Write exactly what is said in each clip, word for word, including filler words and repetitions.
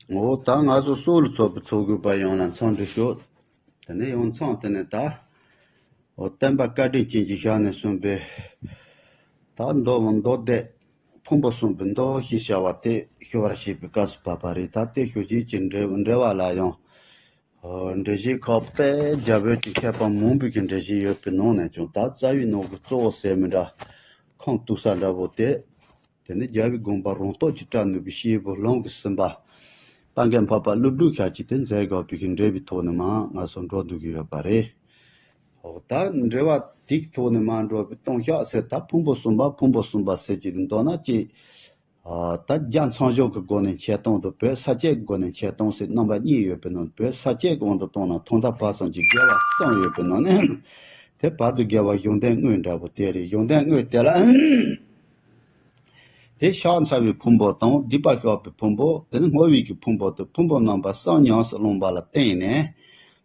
འོ་ད་ང་ཚོ་སྲོག་ལ་ཚོགས་པའི་ཚོགས་དགོས་པ་ཡོངས་ལ་འཚམས་འདྲི་ཞུ། དེ་ནས་ཡང་མཚམས་དེ་ནས་ད། འོ་སྟོན་པ་བཀའ་དྲིན་ཅན་གྱི་ཞལ་ནས་གསུངས་པའི། ད་མདོ་བ་མདོ་སྡེ། ཕུང་པོ་གསུམ་པའི་མདོ་ཞེས་བྱ་བ་དེ་ཞུ་བར་བྱེད་པའི་སྐབས་སུ་བབ་པ་རེད། ད་དེ་ཞུ་བྱེད་ཀྱི་འགྲེལ་འགྲེལ་བ་ལ་ཡང་། འགྲེལ་བཤད་ཁག་པོ་རྒྱ་བོད་ཀྱི་མཁས་པ་མང་པོས་ཀྱི་འགྲེལ་བཤད་ཡོད་པའི་ནང་ནས་ཀྱང་ད་རྩ་བའི་ནང་གི་གཙོ་བོ་ཟེར་མི་འདྲ། ཁུངས་གཏུགས་ས་འདྲ་བོ་དེ། དེ་ནི་རྒྱལ་བའི་དགོངས་པ་རང་རྟོགས་ཀྱིས་བཀྲལ་ནུས་པའི་སྐྱེས་བུ་ལམ་གྱི་སེམས་པ། དཔལ་མགོན་འཕགས་པ་ཀླུ་སྒྲུབ་ཞབས་ཀྱིས་དེ་མཛད་དགོས་པའི་གི་འགྲེལ་བའི་ཐོག་ནས་མར་ང་ཚོ་འགྲོ་འདུག་གི་ཡོད་པ་རེད། འོ་ད་འགྲེལ་བ་དེའི་ཐོག་ནས་མར་འགྲོ་བའི་ལྟུང་བཤགས་ཟེར་ད་ཕུང་པོ་གསུམ་པ་ཕུང་པོ་གསུམ་པ་ཟེར་གྱི་འདུག་མདོར་ན་ཅིག་ད་རྒྱ་མཚན་བྱང་གི་སྒོ་ནས་འཆད་སྟངས་དང་བོད་ས་སྐྱའི་སྒོ་ནས་འཆད་སྟངས་ཟེར་རྣམ་པ་གཉིས་ཡོད་པའི་ནང་བོད་ས་སྐྱའི་དབང་དུ་བཏང་ན་ཐོག་མཐའ་བར་གསུམ་གྱི་དགེ་བ་གསུམ་ཡོད་པའི་ནང་ནས། དེ་བར་དུ་དགེ་བ་གཞུང་དོན་དངོས་འདྲ་པོ་དེ་རེད། གཞུང་དོན་དངོས་དེ་ལ། དེ་བཤགས་ཚར་བའི་ཕུང་པོ་དང་སྡིག་པ་བཤགས་པའི་ཕུང་པོ། དེ་ནི་བསྔོ་བའི་གི་ཕུང་པོ་དེ་ཕུང་པོ་རྣམ་པ་གསུམ་ཉམས་སུ་བླངས་པ་ལ་བརྟེན་ནས།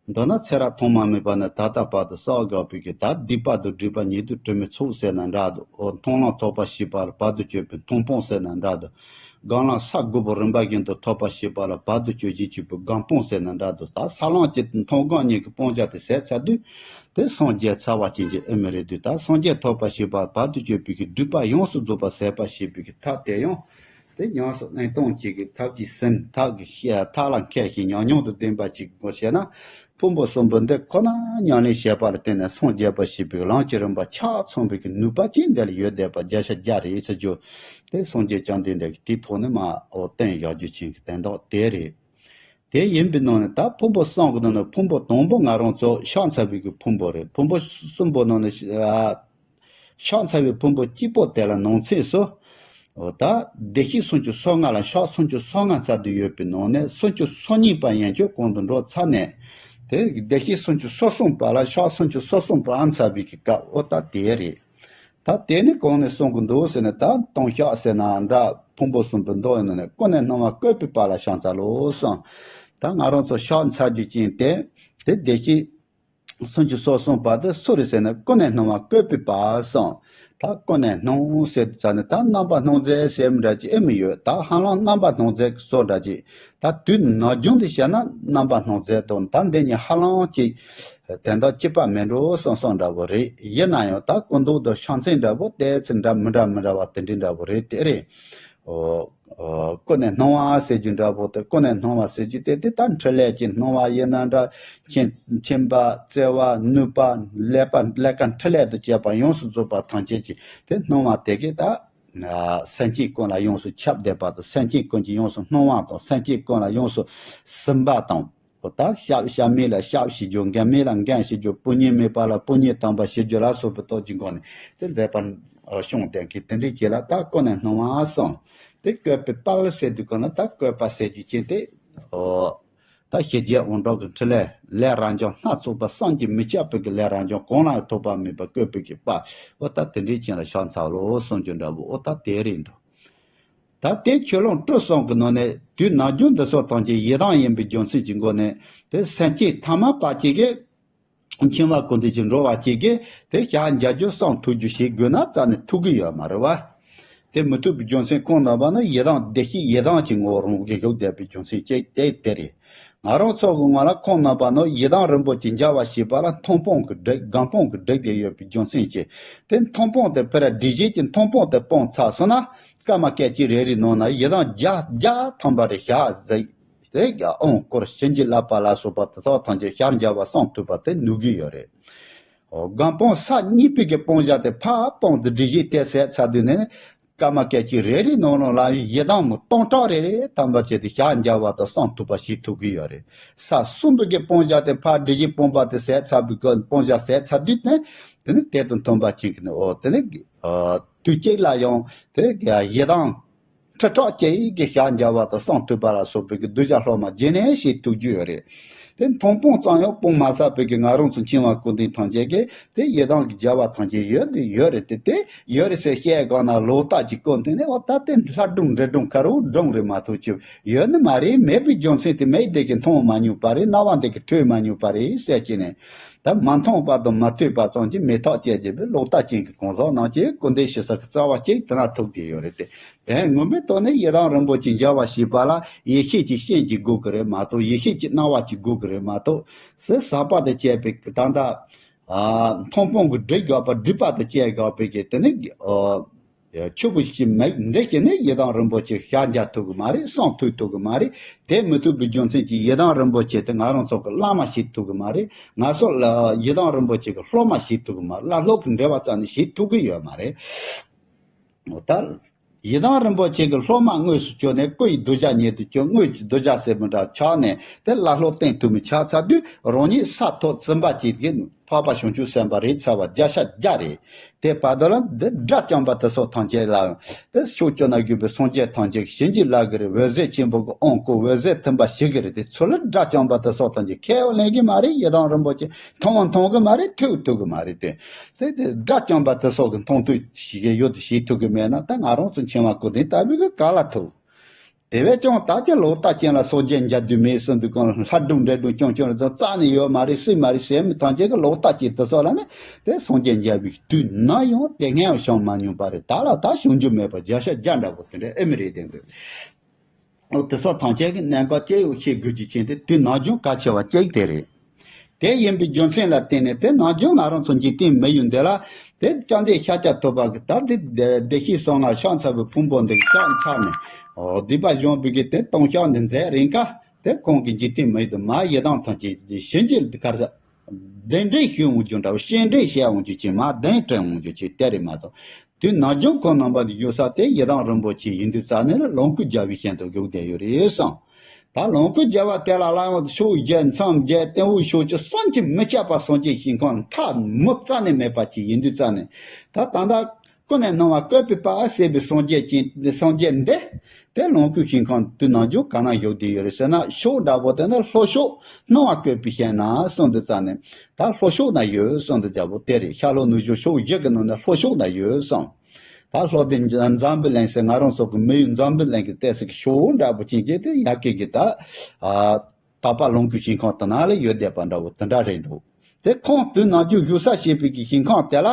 མདོར་ན་ཚེ་རབས་ཐོག་མ་མེད་པ་ནས་ད་ལྟ་བར་དུ་བསགས་དགོས་པའི་གི་ད་སྡིག་པ་དང་སྒྲིབ་པ་ཉེ་དུ་དྲི་མའི་ཚོགས་ཟེར་ན་འདྲ་འདུག་འོ་མཐོང་ལམ་ཐོབ་པར་བྱེད་པ་ལ་བར་དུ་གཅོད་པའི་མཐོང་སྤང་ཟེར་ན་འདྲ་འདུག་སྒོམ་ལམ་ས་དགུ་པོ་རིམ་པ་བཞིན་དུ་ཐོབ་པར་བྱེད་པ་ལ་བར་དུ་གཅོད་བྱེད་བྱེད་པའི་སྒོམ་སྤང་ཟེར་ན་འདྲ་འདུག་ད་ས་ལམ་གྱི་མཐོང་སྒོམ་གཉིས་ཀྱི་སྤང་བྱ་དེ་ཟད་ཚར་དུས། དེ་སངས་རྒྱས་ཚར་བ་ཅན་གྱི་ཨེ་མི་རེད་དུས་ད་སངས་རྒྱས་ཐོབ་པར་བྱེད་པ་བར་དུ་གཅོད་པའི་གི་སྒྲིབ་པ་ཡོངས་སུ་རྫོགས་པ་ཟད་པར་བྱེད་པའི་གི་ཐབས་དེ་ཡང་། དེ་ཉམས་སུ་བླང་སྟངས་གཅིག་གི་ཐབས་ཀྱིས་ཟིན་ཐབས་ཀྱི་ཤེས་ཐབས་ལ་མཁས་ཤིང་ཉམས་མྱོང་དང་ལྡན་པ་ཅིག་དགོས་ཤེ་ན། ཕུང་པོ་གསུམ་པོ་འདི་ཁོ་ན་ཉམས་ལེན་བྱེད་པ་ལ་བརྟེན་ནས་སངས་རྒྱས་པར་བྱེད་པའི་ལམ་གྱི་རིམ་པ་ཆ་ཚང་བའི་གི་ནུས་པ་ཅིག་འདི་ལ་ཡོད་བསྡད་པ་བརྒྱ་ཆ་བརྒྱ་རེད་ཟེར་རྒྱུ། དེ་སངས་རྒྱས་བཅོམ་ལྡན་འདས་ཀྱིས་དེའི་ཐོག་ནས་མར་འོ་བསྟན་བཞག་རྒྱུ་ཅན་གྱི་དོན་དག་དེ་རེད། དེ་ཡིན་པའི་ནང་ནས་ད་ཕུང་པོ་གསུམ་གྱི་ནང་ནས་ཕུང་པོ་དང་པོ་ང་རང་ཚོ་བཤགས་ཚར་བའི་གི་ཕུང་པོ་རེད། ཕུང་པོ་གསུམ་པོ་ནང་ནས་ཨ། བཤགས་ཚར་བའི་ཕུང་པོ་གཅིག་པོ་དེ་ལ་ནང་ཚན་སོ། འོ་ད་བདེ་གཤེགས་སུམ་ཅུ་སོ་ལྔ་ལ་བཤགས་སུམ་ཅུ་སོ་ལྔ་ཚར་དུ་ཡོད་པའི་ནང་ནས་སུམ་ཅུ་སོ་གཉིས་པ་ཡན་ཆོད་གོང་དུ་འགྲོ་ཚར་ནས། དེ་བདེ་གཤེགས་སུམ་ཅུ་སོ་གསུམ་པ་ལ་བཤགས་སུམ་ཅུ་སོ་གསུམ་པ་ཨ་ཚར་བའི་གི་སྐབས་འོ་ད་དེ་རེད། ད་དེ་ནི་གང་ནས་གསུང་གི་འདུག་ཟེར་ན་ད་ལྟུང་བཤགས་ཟེར་ན་འདྲ་ཕུང་པོ་གསུམ་པོའི་མདོ་ཡིན་ནོ་ནས་ཀུན་ནས་སྣང་བ་བཀོད་པའི་བར་ལ་བཤགས་ཚར་ལོ་གསུངས། ད་ང་རང་ཚོ་བཤགས་ཚར་རྒྱུ་ཅན་དེ་དེ་བདེ་གཤེགས་སུམ་ཅུ་སོ་གསུམ་པ་དེ་སུ་རེད་ཟེར་ན་ཀུན་ནས་སྣང་བ་བཀོད་པའི་བར་གསུངས། ད་ཀུན་ནས་སྣང་ཟེར་ཙ་ནི་ད་རྣམ་པར་སྣང་མཛད་ཟེར་མི་འདྲ་ཅིག་ཨེ་མི་ཡོད། ད་ཧ་ལམ་རྣམ་པར་སྣང་མཛད་ཀྱི་བཟོ་འདྲ་ཅིག་ད་དུས་ནམ་རྒྱུན་དུ་བཤད་ན་རྣམ་པར་སྣང་མཛད་དང་ད་འདི་གཉིས་ཧ་ལམ་ཅིག་དོན་དག་གཅིག་པ་མིན་འགྲོ་བསམ་བསམ་འདྲ་བོ་རེད། ཡིན་ན་ཡང་ད་སྐུ་མདོག་དང་ཕྱག་མཚན་འདྲ་བོ་ཏོག་ཙམ་འདྲ་མི་འདྲ་མི་འདྲ་བ་དེ་འདྲའི་འདྲ་བོ་རེད། དེ་རེད། ཨོ། ཨོ། ཀུན་ནས་སྣང་བ་ཟེར་རྒྱུ་འདྲ་བོ་དེ་ཀུན་ནས་སྣང་བ་ཟེར་རྒྱུ་དེ་དེ་ད་འཕྲིན་ལས་ཀྱི་སྣང་བ་ཡིན་ན་འདྲ། མཁྱེན་མཁྱེན་པ་བརྩེ་བ་ནུས་པ་ཀླད་པ་ཀླད་ཀ་འཕྲིན་ལས་དང་བཅས་པ་ཡོངས་སུ་རྫོགས་པ་ཐམས་ཅད་ཀྱི་དེ་སྣང་བ་དེ་གས་ད། སེམས་ཅན་ཀུན་ལ་ཡོངས་སུ་ཁྱབ་བསྡད་པ་དང་སེམས་ཅན་ཀུན་གྱི་ཡོངས་སུ་སྣང་བ་དང་སེམས་ཅན་ཀུན་ལ་ཡོངས་སུ་ཟིན་པ་དང་། འོ་ད་སྐྱབས་སྐྱབས་མེད་ལ་སྐྱབས་ཞེས་རྒྱུ། འགན་མེད་ལ་འགན་ཞེས་རྒྱུ། སྤུན་ཉེ་མེད་པ་ལ་སྤུན་ཉེ་དམ་པ་ཞེས་རྒྱུ་ལ་སོགས་པའི་སྟོབས་ཀྱི་སྒོ་ནས་དེ་མཛད་པ་བྱུང་བསྡད་མཁན་དེ་འདྲའི་ཅིག་ལ་ད་ཀུན་ནས་སྣང་བ་གསུངས། དེ་བཀོད་པའི་དཔལ་ཟེར་དུས་གང་ལ་ད་བཀོད་པ་ཟེར་རྒྱུ་ཅན་དེ། འོ། ད་ཞི་རྒྱས་དབང་དྲག་གི་འཕྲིན་ལས་ལས་རབ་འབྱམས་སྣ་ཚོགས་པ་བསམ་གྱིས་མི་ཁྱབ་པའི་གི་ལས་རབ་འབྱམས་གང་ལ་ཐོགས་པ་མེད་པ་བཀོད་པའི་གི་དཔལ། འོ་ད་དེ་འདྲའི་ཅན་ལ་ཕྱག་འཚལ་ལོ་གསུང་རྒྱུ་འདྲ་བོ་འོ་ད་དེ་རེད་འདུག་ད་དེ་ཆོས་ལུང་སྤྲུལ་གསུམ་གྱི་ནང་ནས་དུས་ནམ་རྒྱུན་འདི་ཚོ་ཐམས་ཅད་ཡི་དམ་ཡིན་པའི་རྒྱུ་མཚན་གྱི་སྒོ་ནས་དེ་སེམས་བསྐྱེད་ཐ་མལ་པ་གཅིག་གིས་འཆིང་བ་ཀུན་འདུལ་གྱི་འགྲོ་བ་གཅིག་གིས་དེ་ཞག་བརྒྱད་ཅུ་གསུང་ཐུབ་རྒྱུ་ཞིག་དགོས་ན་རྩ་ནས་ཐུབ་ཀྱི་ཡོད་མ་རེད་བ། དེ་མི་ཐུབ་པའི་རྒྱུ་མཚན་ཁོང་རྣམ་པ་ནི་ཡི་དམ་བདེ་གཤེགས་ཡི་དམ་གྱི་ངོ་བོར་ངོ་གི་བཞུགས་བསྡད་པའི་རྒྱུ་མཚན་གཅིག་དེ་དེ་རེད། ང་རང་ཚོ་གི་ངོས་ལ་ཁོང་རྣམ་པ་ནི་ཡི་དམ་རིན་པོ་ཆེ་མཇལ་བར་བྱེད་པ་ལ་མཐོང་སྤང་གི་སྒྲིག་སྒོམ་སྤང་གི་སྒྲིག་དེ་ཡོད་པའི་རྒྱུ་མཚན་གྱིས་དེ་མཐོང་སྤང་དེ་ཕར་སྒྲིབ་བྱེད་ཀྱི་མཐོང་སྤང་དེ་སྤངས་ཚར་སོང་ན་སྐར་མ་སྐད་ཅིག་རེ་རེའི་ནང་ན་ཡི་དམ་བརྒྱ་བརྒྱ་ཐམ་པ་རེ་བཞག་ཟིག་དེ་ཡང་དབང་བསྐུར་བྱིན་གྱིས་བརླབས་པ་ལ་སོགས་པ་དེ་དག་ཐམས་ཅད་ཞལ་མཇལ་བ་གསུང་ཐུབ་པ་དེ་ནུས་ཀྱི་ཡོད་རེད། སྒོམ་སྤང་ས་གཉིས་པའི་གི་སྤང་བྱ་དེ་ཕར་སྤངས་ཏེ་སྒྲིབ་བྱེད་དེ་ཟད་ཚར་དུས་ནས་སྐར་མ་སྐད་ཅིག་རེ་རེའི་ནང་ལོགས་ལ་ཡི་དམ་སྟོང་ཕྲག་རེ་རེ་ཐམ་པ་བྱས་ཏེ་ཞལ་མཇལ་བ་དང་གསུང་ཐུབ་པ་ཞིག་ཐུབ་ཀྱི་ཡོད་རེད། ས་གསུམ་པའི་གི་སྤང་བྱ་དེ་ཕར་སྒྲིབ་བྱེད་སྤངས་པ་དེ་ཟད་ཚར་བའི་གི་སྤང་བྱ་ཟད་ཚར་དུས་ནས་དེ་ནི་དེ་དང་མཐུན་པ་ཅིག་གི་ནི་འོ་དེ་ནི་དུས་གཅིག་ལ་ཡང་དེ་ཡི་དམ། ཁྲི་ཕྲག་བརྒྱའི་གི་ཞལ་མཇལ་བ་དང་གསུང་ཐོས་པ་ལ་སོགས་པའི་གི་གདུལ་བྱ་སློབ་མ་རྗེས་ནས་ཞིག་ཐུག་རྒྱུ་ཡོད་རེད། དེ་མཐོང་སྤང་ཙམ་ཡང་སྤང་མ་ཚར་བའི་གི་ང་རང་ཚོ་འཆིང་བ་ཀུན་ལྡན་ཐམས་ཅད་ཀྱིས་དེ་ཡི་དམ་གྱི་མཇལ་བ་ཐམས་ཅད་ཡོད་དེ་ཡོད་རེད་དེ་དེ་ཡོད་རེད་ཟེར་བཤད་དགོས་ན་ལོག་ལྟ་ཅིག་བཀོད་འདུག་ནས་འོ་ད་དེ་ལྷ་སྒྲུང་འདྲེ་སྒྲུང་ཁ་རུ་སྒྲུང་རེད་མ་གཏོགས་ཅིག་ཡོད་ནི་མ་རེད། མེད་པའི་རྒྱུ་མཚན་དེ་མིག་དེ་གིས་མཐོང་མ་མྱོང་པ་རེད། རྣ་བ་དེ་གིས་ཐོས་མ་མྱོང་པ་རེད་ཟེར་གྱི་ནས། ད་མ་མཐོང་བ་དང་མ་ཐོས་པ་ཙམ་གྱིས་མེ་སྟག་བཅད་བྱས་པའི་ལོག་ལྟ་ཅན་གྱི་གང་ཟག་རྣམས་ཀྱིས་སྐུར་འདེབས་ཞུ་ས་ཀྱི་རྩ་བ་གཅིག་དེ་ན་ཐུག་གི་ཡོད་རེད་དེ། དེ་ངོ་མའི་ཐོག་ནས་ཡི་དམ་རིན་པོ་ཆེ་མཇལ་བར་བྱེད་པ་ལ་ཡེ་ཤེས་ཀྱི་སྤྱན་གཅིག་དགོས་ཀྱི་རེད་མ་གཏོགས། ཡེ་ཤེས་ཀྱི་སྣང་བ་གཅིག་དགོས་ཀྱི་རེད་མ་གཏོགས། ཟས་ཟག་པ་དང་བཅས་པའི་ད་ལྟ་མཐོང་སྤང་གི་སྒྲིབ་དགག་པ་སྒྲིབ་པ་དང་བཅས་དགག་པའི་གི་དེ་ནི། ཆོས་པོ་ཞིག་མེད། འདི་ཞིག་ནི་ཡི་དམ་རིན་པོ་ཆེ་ཞལ་མཇལ་ཐུབ་ཀྱི་མ་རེད། གསུང་ཐོས་ཐུབ་ཀྱི་མ་རེད། དེ་མི་ཐུབ་པའི་རྒྱུ་མཚན་གྱིས་ཡི་དམ་རིན་པོ་ཆེ་དེ་ང་རང་ཚོ་གི་བླ་མ་ཞིག་ཐུབ་ཀྱི་མ་རེད། ང་ཚོ་ལ་ཡི་དམ་རིན་པོ་ཆེ་གི་སློབ་མ་ཞིག་ཐུབ་ཀྱི་མ་རེད། བླ་སློབ་ཀྱི་འབྲེལ་བ་རྩ་ནས་ཞིག་ཐུབ་ཀྱི་ཡོད་མ་རེད། འོ་ད། ཡི་དམ་རིན་པོ་ཆེ་གི་སློབ་མ་དངོས་སུ་བྱོན་ནས་སྐུ་ཡི་གདུལ་བྱ་ཉིད་དུ་བྱོན། དངོས་ཀྱི་གདུལ་བྱ་ཟེར་མི་འདྲ་ཆགས་ནས་དེ་བླ་སློབ་བསྟེན་ཐུབ་མི་ཆགས་ཚར་དུས་རང་ཉིད་ས་ཐོབ་བཙུན་པ་བྱེད་ཀྱི་འཕགས་པ་བྱང་ཆུབ་སེམས་དཔའ་རེད་ཚར་བ་བརྒྱ་ཆ་བརྒྱ་རེད། དེ་བར་དུ་ལ་འདི་དགྲ་བཅོམ་པ་དེ་སོགས་ཐམས་ཅད་ལ་དེ་ཕྱོགས་བཅུ་ན་བཞུགས་པའི་སངས་རྒྱས་ཐམས་ཅད་ཞི་འཇིགས་ལ་གི་རེད། འོད་ཟེར་ཆེན་པོ་གི་དབང་བསྐུར། འོད་ཟེར་ཐིམ་པ་ཞིག་གི་རེད། དེ་ཚོ་ལ་དགྲ་བཅོམ་པ་དེ་སོགས་ཐམས་ཅད་ཁས་ལེན་གྱི་མ་རེད། ཡི་དམ་རིན་པོ་ཆེ་མཐོང་མཐོང་གི་མ་རེད། ཐོས་ཐོས་གི་མ་རེད་དེ། དེ་དེ་དགྲ་བཅོམ་པ་དེ་སོགས་ཀྱི་མཐོང་ཐོས་ཞིག་ཡོད་དུ་བྱེད་ཐུབ་ཀྱི་མེད་ན་ད་ང་རང་ཚོ་འཆིང་བ་ཀུན་ལྡན་ལྟ་བུ་གི་ག་ལ་ཐུབ། དེ་བས་ཀྱང་ད་ཀྱི་ལོག་ལྟ་ཅན་ལ་སངས་རྒྱས་མཇལ་དུས་མེད་གསུངས་དུས་གང་ལྷ་སྒྲུང་འདྲེ་སྒྲུང་རྐྱང་རྐྱང་རེ་ཙམ་རྩ་ནས་ཡོད་མ་རེད། སྲིད་མ་རེད་ཟེར་མི་ཐམས་ཅད་ཀྱི་ལོག་ལྟ་ཅན་དེ་སོགས་ལ་ནི་དེ་སངས་རྒྱས་མཇལ་བའི་དུས་ན་ཡང་དེ་སྔ་ཡང་བྱུང་མ་མྱོང་པ་རེད། ད་ལ་ད་བྱུང་རྒྱུ་མེད་པ་བརྒྱ་ཆ་བརྒྱ་འདྲ་པོ་དེ་འདྲ་ཨེ་མི་རེད་དེ་འདུག། འོ་དེ་སོགས་ཐམས་ཅད་ཀྱི་གནད་འགག་ཅི་ཡོད་ཤེས་དགོས་རྒྱུ་ཅན་དེ་དུས་ནམ་བྱུང་གལ་ཆེ་བ་གཅིག་དེ་རེད། དེ་ཡིན་པའི་རྒྱུ་མཚན་ལ་བརྟེན་ནས་དེ་ནམ་བྱུང་ང་རང་ཚོ་འཇིག་རྟེན་མི་ཡུལ་འདི་ལ་དེ་བཅོམ་ལྡན་ཤཱཀྱ་ཐུབ་པ་གི་ད་དེ་བདེ་བདེ་གཤེགས་སོང་ང་ཕྱག་འཚལ་བའི་ཕུང་པོ་འདི་གི་ཕྱག་འཚལ་ནས། འོ་སྡིག་པ་སྦྱོང་བའི་གི་དེ་ལྟུང་བཤགས་འདི་མཛད་རན་ཁ་དེ་ཁོང་གི་འཇིག་རྟེན་མི་ཡུལ་དུ་མ་ཡི་དམ་ཐམས་ཅད་ཞི་འཇིགས་གར་ས། གདན་འདྲེན་ཞུ་འོང་རྒྱུ་འདྲ་བོ། སྤྱན་འདྲེན་བྱས་འོང་རྒྱུ་ཅིག་མ་གདན་དྲངས་འོང་རྒྱུ་ཅིག་དེ་རེད་མ་གཏོགས། དུས་ནམ་བྱུང་ཁོང་རྣམ་པ་འདི་བཞུགས་ས་དེ་ཡི་དམ་རིན་པོ་ཆེ་ཡིན་དུས་རྩ་ནས་ལ་ལོངས་སྐུ་རྒྱལ་བའི་ཞིང་དུ་བཞུགས་བསྡད་ཡོད་རེད་བསམ། ད་ལོངས་སྐུ་རྒྱལ་བ་དེ་ལ་ལ་ཡང་ཕྱོགས་བཞི་མཚམས་བརྒྱད་སྟེང་འོག་ཕྱོགས་བཅུ་བསམ་གྱིས་མི་ཁྱབ་པ་སངས་རྒྱས་ཞིང་ཁམས་མཐའ་མུ་རྩ་ནས་མེད་པ་ཅིག་ཡིན་དུས་རྩ་ནས། ད་ད་ལྟ། ཀུན་ནས་སྣང་བ་བཀོད་པའི་དཔལ་ཟེར་བའི་སངས་རྒྱས་ཀྱི་སངས་རྒྱས་འདི། དེ་ལོངས་སྐུའི་ཞིང་ཁམས་དུས་ནམ་བྱུང་ག་ན་བཞུགས་བསྡད་ཡོད་རེད་ཟེར་ན་ཕྱོགས་འདྲ་པོ་དེ་ནི་ལྷོ་ཕྱོགས་སྣང་བ་བཀོད་པའི་ཞིང་ན་གསུངས་འདུག་རྩ་ནས། ད་ལྷོ་ཕྱོགས་ན་ཡོད་གསུངས་འདུག་རྒྱལ་པོ་དེ་རེད། ཤར་ལྷོ་ནུབ་བྱང་ཕྱོགས་བཞི་གི་ནང་ནས་ལྷོ་ཕྱོགས་ན་ཡོད་གསུངས། ད་ལྷོ་དེ་འཛམ་བུ་གླིང་ཟེར་ང་རང་ཚོ་གི་མི་ཡུལ་འཛམ་བུ་གླིང་གི་ལྟས་སུ་གི་ཕྱོགས་འདྲ་པོ་ཅན་གྱི་དེ་ཡ་གི་གི་ད། ཨ། དག་པ་ལོངས་སྐུའི་ཞིང་ཁམས་དེ་ན་ལ་ཡོད་བསྡད་པ་འདྲ་བོ་དེ་འདྲ་རེད་འདུག། དེ་ཁོང་དུས་ནམ་རྒྱུན་བཞུགས་ས་བྱེད་པའི་གི་ཞིང་ཁམས་དེ་ལ།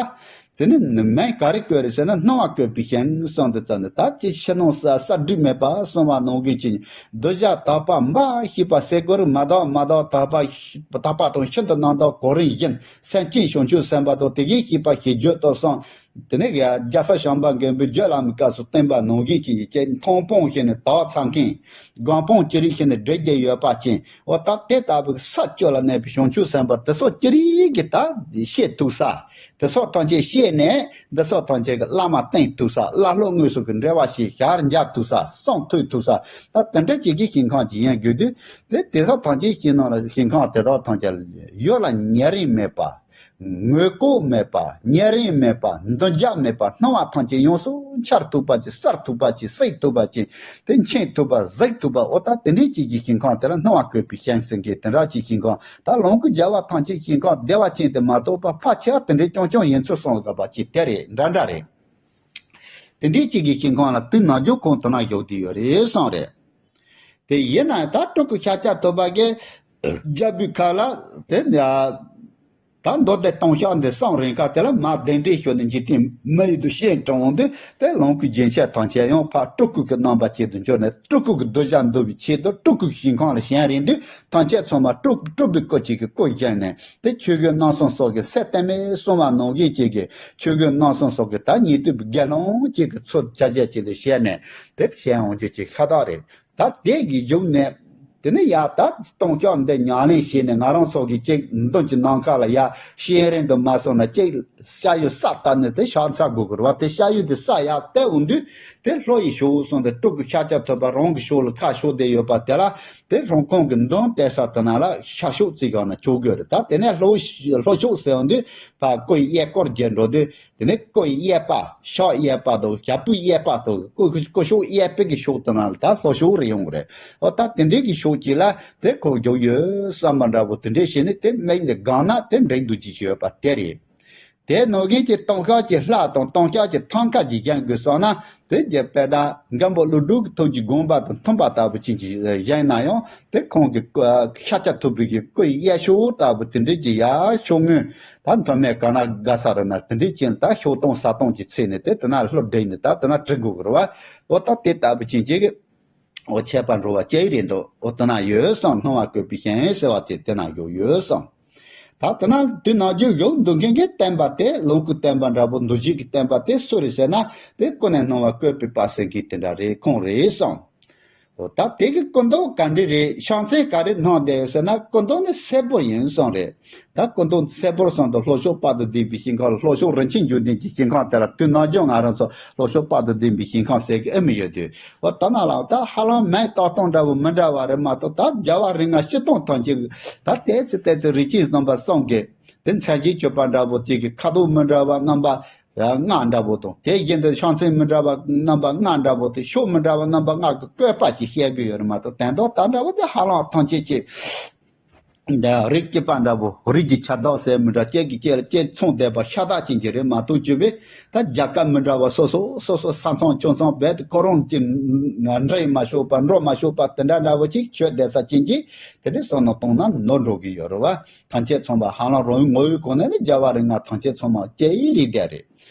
དེ་ནི་མིང་ག་རེ་བཀོད་རེད་ཟེར་ན་སྣང་བ་བཀོད་པའི་ཞིང་གསུངས་འདུག་རྩ་ནས། ད་ཅི་ཕྱི་ནང་གསལ་གསལ་འགྲིག་མེད་པ་གསུངས་པ་ནང་བཞིན་གྱི་གདུལ་བྱ་དག་པ་འབའ་ཞིག་པ་སེ་གོལ་མ་དག་མ་དག་དག་པ་དག་པ་དང་ཤིན་ཏུ་རྣམ་དག་གོ་རིམ་བཞིན་སེམས་ཅན་བྱང་ཆུབ་སེམས་དཔའ་དང་དེ་བཞིན་གཤེགས་པ་ཞེས་བརྗོད་དོ་གསུངས། དེ་ནས་རྒྱལ་སྲས་བྱམས་པ་མགོན་པོས་བརྗོད་ལ་མི་དཀར་སོགས་བསྟན་པ་ནང་བཞིན་གྱི་ཡི་གེ་མཐོང་སྤང་བྱས་ནས་དག་ཚར་མཁན། སྒོམ་སྤང་ཅི་རིགས་བྱས་ནས་སྒྲིག་བསྡད་ཡོད་པ་ཅན། འོ་ད་དེ་ལྟ་བུའི་ས་བཅུ་ལ་གནས་པའི་བྱང་ཆུབ་སེམས་དཔའ་དེ་སོགས་ཅི་རིགས་ཀྱིས་ད་ཤེས་ཐུབ་ས། དེ་སོགས་ཐམས་ཅད་ཤེས་ནས་འདི་སོགས་ཐམས་ཅད་ཀྱི་བླ་མ་བསྟེན་ཐུབ་ས། བླ་སློབ་དངོས་སུ་གི་འབྲེལ་བ་ཞིག་ཞལ་མཇལ་ཐུབ་ས། གསུང་ཐོས་ཐུབ་ས། ད་དེ་འདྲ་ཅིག་གི་ཞིང་ཁམས་ཅིག་ཡིན་དགོས་དུས། དེ་དེ་སོགས་ཐམས་ཅད་ཞིང་ནང་ལ་ཞིང་ཁམས་དེ་དག་ཐམས་ཅད་ལ་ཡོད་ལ་ཉེ་རིང་མེད་པ། ངོས་ལྐོག་མེད་པ། ཉེ་རིང་མེད་པ། མདུན་རྒྱབ་མེད་པ། སྣང་བ་ཐམས་ཅད་ཡོངས་སུ་འཆར་ཐུབ་པ་ཅིག། གསལ་ཐུབ་པ་ཅིག། གཟིགས་ཐུབ་པ་ཅིག། དེ་མཁྱེན་ཐུབ་པ། གཟིགས་ཐུབ་པ། འོ་ད་དེ་འདྲའི་ཅིག་གི་ཞིང་ཁམས་དེ་ལ་སྣང་བ་བཀོད་པའི་ཞིང་ཟེར་མཁན་དེ་འདྲ་ཅིག་ཞིང་ཁམས། ད་ལོངས་སྐུ་རྒྱལ་བ་ཐམས་ཅད་ཞིང་ཁམས་བདེ་བ་ཅན་དེ་མ་གཏོགས་པ་ཕལ་ཆེར་དེ་འདྲའི་རྐྱང་རྐྱང་ཡིན་ཚུལ་གསུངས་ཡོད་པ་ཅིག་དེ་རེད། འདྲ་འདྲ་རེད། དེ་འདྲའི་ཅིག་གི་ཞིང་ཁམས་ལ་དུས་ནམ་རྒྱུན་ཁོང་དེ་ན་བཞུགས་བསྡད་ཡོད་རེད་གསུངས་རེད། དེ་ཡིན་ན་ད་སྤྲུལ་སྐུ་ཤཱཀྱ་ཐུབ་པ་གིས་རྒྱལ་པོའི་ཁ་ལ་དེ་ཡ། ད་མདོ་སྡེ་ལྟུང་བཤགས་འདི་གསུང་རན་ཁ་དེ་ལ་མར་གདན་འདྲེན་ཞུས་ནས་འཇིག་རྟེན་མི་ཡི་དུ་ཤེས་དྲངས་འོང་དུས་དེ་ལོངས་སྐུའི་རྒྱན་ཆ་ཐམས་ཅད་ཡང་ཕར་སྤྲུལ་སྐུ་གི་རྣམ་པ་ཅན་དུ་འགྱུར་ནས་སྤྲུལ་སྐུ་གི་གདུལ་བྱ་འདུལ་བའི་ཆེད་དུ་སྤྲུལ་སྐུའི་ཞིང་ཁམས་ལ་བྱོན་རན་དུས་ཐམས་ཅད་ཚང་མ་སྤྲུལ་སྤྲུལ་པའི་སྐུ་གཅིག་གི་སྐུ་བཞེངས་ནས་དེ་ཆོས་གོས་རྣམ་གསུམ་སོགས་ཀྱི་སེར་ལྟ་མེད་གསུང་བ་ནང་བཞིན་ཅིག་གི་ཆོས་གོས་རྣམ་གསུམ་སོགས་ཀྱི་ད་ཉན་ཐོས་པའི་དགེ་སློང་ཅིག་གི་ཚུལ་བྱ་བྱ་ཅིག་ཏུ་བྱས་ནས་དེ་བྱོན་འོང་རྒྱུ་ཅིག་ཤ་སྟག་རེད། ད་དེ་གི་གཞུག་ནས་དེ་ནི་ཡ་ད་ལྟུང་བཤགས་འདི་ཉམས་ལེན་བྱས་ནས་ང་རང་ཚོ་གི་ཅིག་མདུན་གྱི་ནམ་མཁའ་ལ་ཡ་ཤེས་རན་དུ་མ་སོང་ན་ཅིག་ཤ་ཡུལ་ས་ལྟ་ནི་དེ་ཤ་ཚ་དགོས་ཀྱི་རེད་བ། དེ་ཤ་ཡུལ་དེ་ས་ཡ་བལྟས་འོང་དུས་དེ་ལྷོ་ཡི་ཕྱོགས་གསུངས་ཏེ་སྤྲུལ་སྐུ་ཤཱཀྱ་ཐུབ་པ་རང་གི་ཕྱོགས་ལ་ཁ་ཕྱོགས་བསྡད་ཡོད་པ་དེ་ལ་དེ་རང་ཁོང་གི་མདུན་བལྟས་ས་དེ་ན་ལ་ཤར་ཕྱོགས་བརྩི་བཞག་ན་ཆོག་གི་རེད། ད་དེ་ནས་ལྷོ་ལྷོ་ཕྱོགས་ཟེར་འོང་དུས་ཕར་སྐུ་ཡི་གཡས་སྐོར་བརྒྱད་འགྲོ་དུས། དེ་ནས་སྐུ་ཡི་གཡས་པ། ཕྱག་གཡས་པ་དང་ཞབས་པུས་གཡས་པ་དང་སྐུ་སྐུ་ཕྱོགས་གཡས་པའི་གི་ཕྱོགས་དེ་ན་ལ་ད་ལྷོ་ཕྱོགས་རེད་ཡོང་གི་རེད། འོ་ད་དེ་འདྲའི་གི་ཕྱོགས་གཅིག་ལ་དེ་ཁོ་རྒྱུག་ཡོད་བསམ་པ་འདྲ་པོ་དེ་འདྲའི་བྱས་ནས་དེ་མིག་འདི་སྒང་ན་དེ་འབྲེག་འདུག་ཅིག་བྱས་ཡོད་པ་དེ་རེད། དེ་ནང་བཞིན་གྱི་ལྟུང་བཤགས་ཀྱི་ལྷ་དང་ལྟུང་བཤགས་ཀྱི་ཐང་ཀ་གྱི་བཞེངས་དགོས་སོང་ན། དེ་རྒྱུ་དཔེ་དང་མགོན་པོ་ཀླུ་སྒྲུབ་ཀྱི་ཐུགས་ཀྱི་དགོངས་པ་དང་མཐུན་པ་ལྟ་བུ་ཅན་གྱི་བཞེངས་ན་ཡང་དེ་ཁོང་གི་ཤཱཀྱ་ཐུབ་པའི་གི་སྐུ་ཡི་གཡས་ཕྱོགས་ལྟ་བུ་དེ་འདྲའི་གི་ཡར་ཕྱོགས་ངོས་ད་མཐོ་དམན་ག་ན་ག་ས་རུ་ན་དེ་འདྲའི་ཅན་ད་ཕྱོགས་སྟོང་ས་སྟོང་གི་ཚེ་ནས་དེ་དེ་ན་ལྷོ་བསྒྲིགས་ནས་ད་དེ་ན་བྲི་དགོས་གི་རེད་བ། འོ་ད་དེ་ལྟ་བུ་ཅན་གྱི་གི་འོ་ཁྱད་པར་འགྲོ་བ་ཅི་རེད་འདུག་འོ་དེ་ན་ཡོད་སོང་། སྣང་བ་བཀོད་པའི་ཞིང་ཟེར་བ་དེ་དེ་ན་ཡོད་ཡོད་སོང་། ད་དེ་ན་དུས་ནམ་རྒྱུན་བཞུགས་འདུག་མཁན་གྱི་བསྟན་པ་དེ་ལོངས་སྐུའི་བསྟན་པ་འདྲ་པོ་འདུ་བྱེད་ཀྱི་བསྟན་པ་དེ་སུ་རེད་ཟེར་ན། དེ་ཀུན་ནས་སྣང་བ་བཀོད་པའི་དཔལ་སེང་གེ་དེ་འདྲ་རེད། ཁོང་རེད་སོང་། འོ་ད་དེ་གི་སྐུ་མདོག་ག་འདྲ་རེད། ཕྱག་མཚན་ག་རེ་གནང་བསྡད་ཟེར་ན་སྐུ་མདོག་ནི་སེར་པོ་ཡིན་སོང་རེད། ད་སྐུ་མདོག་སེར་པོར་སོང་དུ་ལྷོ་ཕྱོགས་དཔལ་དུ་ལྡན་པའི་ཞིང་ཁམས་ལྷོ་ཕྱོགས་རིན་ཆེན་འབྱུང་ལྡན་གྱི་ཞིང་ཁམས་དེ་ལ་དུས་ནམ་རྒྱུན་ང་རང་ཚོ་ལྷོ་ཕྱོགས་དཔལ་དུ་ལྡན་པའི་ཞིང་ཁམས་ཟེར་གི་ཨེ་མི་ཡོད་དུས། འོ་ད་ན་ལ་ད་ཧ་ལམ་མིང་བཏགས་སྟངས་འདྲ་བོ་མི་འདྲ་བ་རེད་མ་གཏོགས། ད་རྒྱལ་བ་རིགས་ལྔ་སྤྱིར་བཏང་ཐམས་ཅད་ཀྱི་ད་ཏོག་ཙམ་ཏོག་ཙམ་རིགས་ཅན་རྣམ་པ་གསུམ་གྱི་དེ་མཚན་གཞི་བརྗོད་པ་འདྲ་བོ་དེ་གི་ཁ་དོག་མི་འདྲ་བ་རྣམ་པ་ལྔ་འདྲ་བོ་དང་། དེ་བཞིན་དུ་ཕྱག་མཚན་མི་འདྲ་བ་རྣམ་པ་ལྔ་འདྲ་བོ་དེ་ཕྱོགས་མི་འདྲ་བ་རྣམ་པ་ལྔ་གི་བཀོད་པ་ཅིག་བཤད་གི་ཡོད་རེད་མ་གཏོགས། དོན་དག་ད་འདྲ་བོ་དེ་ཧ་ལམ་ཐམས་ཅད་ཀྱི་འདི་རིགས་གཅིག་པ་འདྲ་བོ། རིགས་ཀྱི་ཁྱད་ལྡོག་ཟེར་མི་འདྲ། སྐྱེ་གི་སྐྱེ་ལ་སྐྱེ་མཚུངས་བསྡད་པ་ཤ་སྟག་ཅན་གྱི་རེད་མ་གཏོགས། བརྗོད་པས་ད་རྒྱལ་ཁབ་མི་འདྲ་བ་སོ་སོ་སོ་སོ་ས་མཚམས་ཆུ་མཚམས་རྦད་དེ་ཁོ་རང་གི་འདྲེས་མ་ཤོར་བ་འགྲོ་མ་ཤོར་བ་དེ་འདྲ་འདྲ་བོ་ཅིག་ཆོས་བསྡད་ས་ཅན་གྱི་དེ་འདྲའི་བསམ་བློ་གཏོང་ན་ནོར་འགྲོ་གི་ཡོད་རེད་བ། ཐམས་ཅད་མཚུངས་པ་ཧ་ལམ་རང་ངོ་བོའི་སྒོ་ནས་ནི་རྒྱལ་བ་རིགས་ལྔ་ཐམས་ཅད་མཚུངས་པ་སྐྱེ་ཡི་རིགས་འདྲ་རེད།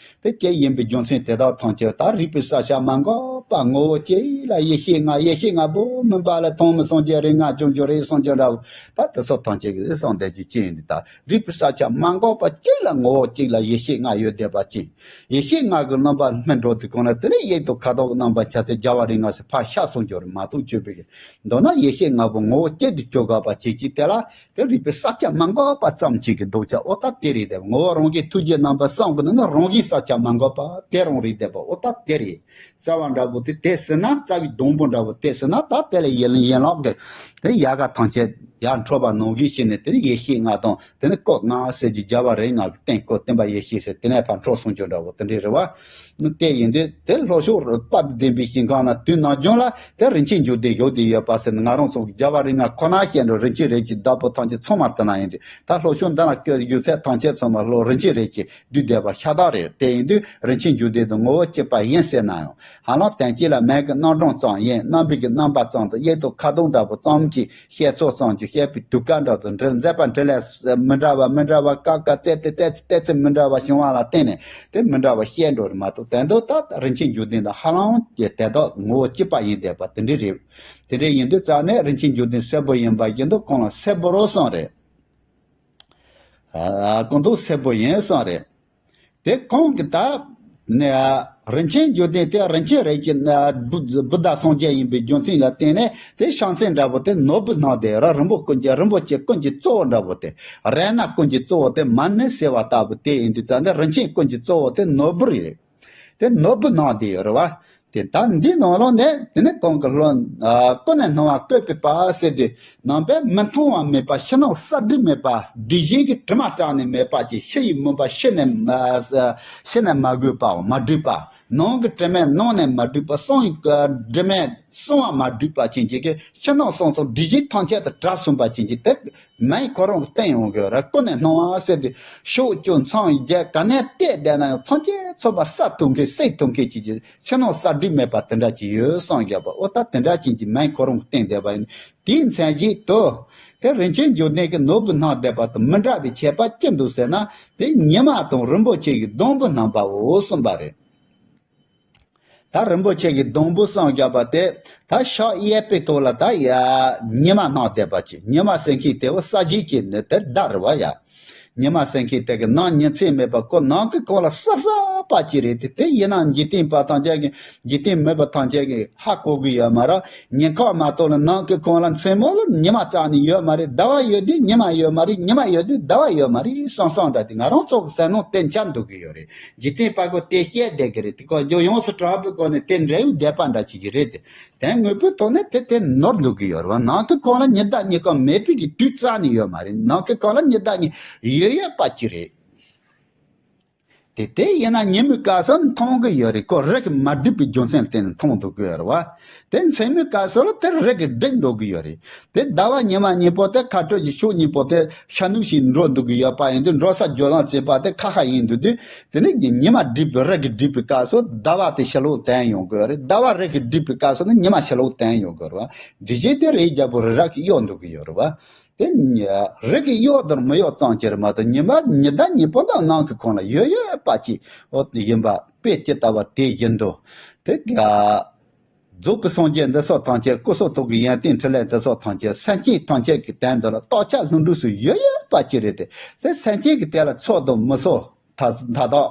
དེ་སྐྱེ་ཡིན་པའི་རྒྱུ་མཚན་དེ་དག་ཐམས་ཅད་ད་རིག་པའི་ས་ཆ་མ་འགགས་པ་ངོ་བོ་གཅིག་ལ་ཡེ་ཤེས་ལྔ། ཡེ་ཤེས་ལྔ་པོ་མིན་པ་ལ་ཐོག་མའི་སངས་རྒྱས་རིགས་ལྔ་བྱུང་རྒྱུ་རེད་གསུང་རྒྱུ་འདྲ་བོ། ད་དེ་ཚོ་ཐམས་ཅད་ཀྱི་གསུངས་བསྡད་རྒྱུ་ཅི་ཡིན་འདི་ལྟར། རིག་པའི་ས་ཆ་མ་འགགས་པ་གཅིག་ལ་ངོ་བོ་གཅིག་ལ་ཡེ་ཤེས་ལྔ་ཡོད་བསྡད་པ་ཅིག། ཡེ་ཤེས་ལྔ་གི་རྣམ་པ་སྨིན་འགྲོ་དུས་གང་ལ་དེ་ནི་དབྱིངས་དང་ཁ་དོག་གི་རྣམ་པ་འཆར་ཚེ་རྒྱལ་བ་རིགས་ལྔ་ཟེར་ཕར་ཤར་སོང་རྒྱུ་རེད་མ་གཏོགས། བརྗོད་པའི་མདོར་ན་ཡེ་ཤེས་ལྔ་པོ་ངོ་བོ་གཅིག་ཏུ་གྱུར་དགོས་པ་ཅིག་གིས་དེ་ལ་དེ་རིག་པའི་ས་ཆ་མ་འགགས་པ་ཙམ་ཅིག་གི་ལྡོག་ཆ། འོ་ད་དེ་རེད་དེ། ངོ་བོ་རང་གི་ཐུགས་རྗེ་རྣམ་པ་གསུམ་གི་ནང་ན་རང་བཞིན་ས་ཆ་མ་འགགས་པ་དེ་རང་རེད་དེ་བ། འོ་ད་དེ་རེད། རྩ་བ་འདྲ་པོ་དེ་དེ་ཟེར་ན། རྩ་བའི་སྡོང་པོ་འདྲ་པོ་དེ་ཟེར་ན། ད་དེ་ལས་ཡན་ཡན་ལག་གི་དེ་ཡལ་ག་ཐམས་ཅད་ཡར་འཕྲོས་པ་ནང་བཞིན་བྱས་ནས། དེ་ནི་ཡེ་ཤེས་ལྔ་དང་། དེ་ནི་སྐུ་ལྔ་ཟེར་གྱི་རྒྱལ་བ་རིགས་ལྔ་གི་སྟེང་སྐུ་སྟོན་པ་ཡེ་ཤེས་ཟེར། དེ་ནས་ཕར་འཕྲོས་སོང་རྒྱུ་འདྲ་པོ་དེ་འདྲའི་རེད་བ། དེ་ཡིན་དུས་དེ་ལྷོ་ཕྱོགས་དཔལ་དུ་ལྡན་པའི་ཞིང་ཁམས་ན་དུས་ནམ་རྒྱུན་ལ་དེ་རིན་ཆེན་འབྱུང་ལྡན་བཞུགས་བསྡད་ཡོད་པ་ཟེར་ནས། ང་རང་ཚོ་རྒྱལ་བ་རིགས་ལྔ་ཁོ་ན་བཤད་འགྲོ། རིན་ཆེན་རིགས་ཀྱི་བདག་པོ་ཐམས་ཅད་ཚང་མ་དེ་ན་ཡིན་དུས། ད་ལྷོ་ཕྱོགས་འདི་ན་སྐྱོད་ཡོད་ཚད་ཐམས་ཅད་ཚང་མ་ལྷོ་རིན་ཆེན་རིགས་ཀྱིས་བསྡུས་བསྡད་པ་ཤ་སྟག་རེད། དེ་ཡིན་དུས་རིན་ཆེན་འབྱུང་ལྡན་དུ་ངོ་བོ་གཅིག་པ་ཡིན་ཟེར་ན་ཡང་། ཧ་ལམ་དོན་གཅིག་ལ་མིང་གི་རྣམ་གྲངས་ཙམ་ཡིན། རྣམ་པའི་གི་རྣམ་པ་ཙམ་དང་། དབྱིངས་དང་ཁ་དོག་འདྲ་པོ་ཙམ་གྱིས་བཤད་ཚོད་ཙམ་གྱིས་བཤད་པའི་དུས་སྐབས་འདྲ་དང་། འགྲེལ་མཛད་པ་འགྲེལ་ལས་མི་འདྲ་བ་མི་འདྲ་བ། སྐབས་སྐབས་ཚེ་ཚེ་ཚེ་ཚེ་མི་འདྲ་བ་བྱུང་བ་ལ་བརྟེན་ནས་དེ་མི་འདྲ་བ་བཤད་འགྲོ་རེད་མ་གཏོགས། དོན་དུ་ད་རིན་ཆེན་འབྱུང་ལྡན་དང་ཧ་ལམ་གྱི་དེ་དག་ངོ་བོ་གཅིག་པ་ཡིན་བསྡད་པ་དེ་འདྲ་རེད། དེ་འདྲ་ཡིན་དུས་རྩ་ནས་རིན་ཆེན་འབྱུང་ལྡན་སེར་པོ་ཡིན་པ་བཞིན་དུ་ཁོང་ལ་སེར་པོ་རོ་གསུངས་རེད། ཨ། སྐུ་མདོག་སེར་པོ་ཡིན་གསུངས་རེད། དེ་ཁོང་གིས་ད་ནི་རིན་ཆེན་འབྱུང་ལྡན་དེ་རིན་ཆེན་རིགས་ཀྱི་བུ་བུ་དྷ་སངས་རྒྱས་ཡིན་པའི་རྒྱུ་མཚན་ལ་བརྟེན་ནས། དེ་ཕྱག་མཚན་འདྲ་པོ་དེ་ནོར་བུ་སྣང་བསྡད་ར། རིན་པོ་ཀུན་གྱི་རིན་པོ་ཆེ་ཀུན་གྱི་གཙོ་བོ་འདྲ་པོ་དེ། རཏྣ་ཀུན་གྱི་གཙོ་བོ་དེ་མ་ཎི་ཟེར་བ་ལྟ་བུ་དེ་ཡིན་དུས་ཙང་། དེ་རིན་ཆེན་ཀུན་གྱི་གཙོ་བོ་དེ་ནོར་བུ་རེད། དེ་ནོར་བུ་སྣང་བསྡད་ཡོད་རེད་བ། དེ་ད་འདི་ནང་ལོགས་ནས་དེ་ནས་གོང་གི་ལྷོ། ཨ། ཀུན་ནས་སྣང་བ་བཀོད་པའི་དཔལ་ཟེར་དུས། ནང་པའི་མི་མཐོང་བ་མེད་པ། ཕྱི་ནང་གསལ་འགྲིབ་མེད་པ། སྒྲིབ་བྱེད་ཀྱི་དྲི་མ་རྩ་ནས་མེད་པ་ཅིག། ཕྱི་ཡི་མུན་པ་ཕྱི་ནས་མ། ཕྱི་ནས་མ་གོས་པའོ། མ་བསྒྲིབས་པ། ནང་གི་དྲི་མས་ནང་ནས་མ་བསྒྲིབས་པ། གསང་བའི་དྲི་མས་གསང་བ་མ་བསྒྲིབས་པ་ཅན་གྱི་གི། ཕྱི་ནང་གསང་གསུམ་སྒྲིབ་བྱེད་ཐམས་ཅད་དུ་གྲགས་སོང་བ་ཅན་གྱི་དེ། མིང་ཁོ་རང་གི་བསྟན་ཡོང་གི་རེད། ཀུན་ནས་སྣང་བ་ཟེར་དུས་ཕྱོགས་བཅུ་མཚམས་བརྒྱད་ག་ནས་བལྟས་བསྡད་ན་ཡང་ཐམས་ཅད་ཚང་མ་གསལ་ཐུབ་མཁན་གསལ་ཐུབ་མཁན་ཅིག་གི། ཕྱི་ནང་གསལ་འགྲིབ་མེད་པ་དེ་འདྲ་ཅིག་ཡོད་བསམ་བཞག་པ། འོ་ད་དེ་འདྲ་ཅན་གྱི་མིང་ཁོ་རང་གིས་བསྟན་བསྡད་པ་ཡིན། དེའི་མཚན་གཞི་དུ་དེ་རིན་ཆེན་འབྱུང་ལྡན་གྱི་ནོར་བུ་སྣང་བསྡད་པ་དང་མི་འདྲ་བའི་ཁྱད་པར་ཅི་འདུག་ཟེར་ན། དེ་ཉི་མ་དང་རིན་པོ་ཆེ་གི་སྡོང་བུ་སྣང་བའོ་གསུངས་པ་རེད། ད་རིན་པོ་ཆེ་གི་སྡོང་བུ་བསམ་བཞག་པ་དེ། ད་ཕྱག་གཡས་པའི་ཐོག་ལ་ད་ཡ་ཉི་མ་སྣང་བསྡད་པ་ཅིག། ཉི་མ་ཟེར་མཁན་དེ་བོ་གསལ་བྱེད་ཀྱི་ནི་དེ་ཟླ་རེད་བ་ཡ། ཉི་མ་ཟེར་མཁན་དེ་གི་ནང་ཉིན་མཚན་མེད་པ། ཁོ་ནང་གི་ཁོང་ལ་གསལ་གསལ་པ་ཅིག་རེད་དེ། དེ་ཡིན་ན་འཇིག་རྟེན་པ་ཐམས་ཅད་ཀྱི། འཇིག་རྟེན་མེད་པ་ཐམས་ཅད་ཀྱི་ཧ་གོ་གི་ཡོད་མ་རེད། ཉིན་ཁ་མ་གཏོགས་ལ་ནང་གི་ཁོང་ལ་མཚན་མོ་ལ་ཉི་མ་རྩ་ནས་ཡོད་མ་རེད། ཟླ་བ་ཡོད་དུས་ཉི་མ་ཡོད་མ་རེད། ཉི་མ་ཡོད་དུས་ཟླ་བ་ཡོད་མ་རེད་བསམ་བསམ་འདྲ་དེ། ང་རང་ཚོ་གི་ཟས་ནང་དེ་འཆར་འདུག་གི་ཡོད་རེད། འཇིག་རྟེན་པ་ཁོ་དེ་བཤད་བསྡད་ཀྱི་རེད་དེ། ཁོ་རྒྱུ་ཡོངས་སུ་གྲགས་པའི་སྒོ་ནས་དེ་འབྲས་བུ་བསྡད་པ་འདྲ་ཅིག་གི་རེད་དེ། དེ་དངོས་པོའི་ཐོག་ནས་དེ་དེ་ནོར་འདུག་གི་ཡོད་རེད་བ། ནང་གི་ཁོང་ལ་ཉི་ཟླ་ཉི་སྐར་མེད་པའི་གི་དུས་རྩ་ནས་ཡོད་མ་རེད། ནང་གི་ཁོང་ལ་ཉི་ཟླ་ཉི་ཡོད་ཡོད་པ་ཅིག་རེད། དེ་དེ་ཡིན་ན་ཉིན་མོའི་སྐབས་སུ་མཐོང་གི་ཡོད་རེད། ཁོ་རིགས་མ་བསྒྲིགས་པའི་རྒྱུ་མཚན་བརྟེན་ནས་མཐོང་འདུག་གི་ཡོད་རེད་བ། དེ་མཚན་མོའི་སྐབས་སུ་ལ་དེ་རིགས་བསྒྲིགས་འགྲོ་གི་ཡོད་རེད། དེ་ཟླ་བ་ཉི་མ་གཉིས་པོ་དེ་ཁ་སྤྲོད་ཀྱི་ཕྱོགས་གཉིས་པོ་དེ་ཤར་ནུབ་ཞིག་འགྲོ་འདུག་གི་ཡོད་པ་ཡིན་དུས། འགྲོ་ས་བརྒྱུད་ལམ་བྱེད་པ་དེ་ཁ་ཁ་ཡིན་འདུག་དུས། དེ་ནས་ཉི་མ་བསྒྲིགས་པའི་རིགས་བསྒྲིགས་པའི་སྐབས་སུ་ཟླ་བ་དེ་ཕྱི་ལོགས་དེད་ཡོང་གི་ཡོད་རེད། ཟླ་བ་རིགས་བསྒྲིགས་པའི་སྐབས་སུ་ནི་ཉི་མ་ཕྱི་ལོགས་དེད་ཡོང་གི་ཡོད་རེད་བ། སྒྲིག་གཞི་དེ་རིགས་བརྒྱ་པོ་རི་རབ་ཀྱིས་གཡོགས་འདུག་གི་ཡོད་རེད་བ། དེ་རིགས་ཀྱིས་གཡོགས་དང་མི་གཡོགས་ཙམ་གྱིས་མ་གཏོགས། ཉི་མ་ཉི་ཟླ་གཉིས་པོ་དང་ནང་གི་ཁོངས་ལ་ཡོད་ཡོད་པ་ཅིག་འོ་དེ་ཡིན་པ་དཔེ་ཇི་ལྟ་བ་དེ་བཞིན་དུ། དེ་ག་རྫོགས་པའི་སངས་རྒྱས་འདི་སོགས་ཐམས་ཅད། སྐུ་གསུང་ཐུགས་ཀྱི་ཡོན་ཏན་ཕྲིན་ལས་འདི་སོགས་ཐམས་ཅད། སེམས་ཅན་ཐམས་ཅད་ཀྱི་དོན་དུ་ལ་རྟོགས་བྱ་ལྷུན་གྲུབ་སུ་ཡོད་ཡོད་པ་ཅིག་རེད་དེ། དེ་སེམས་ཅན་གྱི་དོན་ལ་ཚོགས་དང་མི་ཚོགས་ད་ད་དག་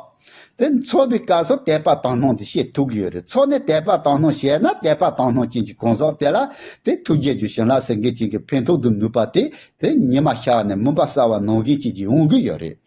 དེ་ཚོགས་པའི་སྐབས་སུ་དད་པ་དག་སྣང་དེ་བྱེད་ཐུབ་ཀྱི་ཡོད་རེད། ཚོགས་ནས་དད་པ་དག་སྣང་བྱས་ན། དད་པ་དག་སྣང་ཅན་གྱི་གང་ཟག་དེ་ལ་དེ་ཐུགས་རྗེ་ཆེ་ཞིང་ལ་སེང་གེ་ཅན་གྱི་ཕན་ཐོགས་དང་ནུས་པ་དེ། དེ་ཉི་མ་ཤར་ནས་མུན་པ་སེལ་བ་ནང་བཞིན་ཅིག་ཅིག་འོང་གི་ཡོད་རེད།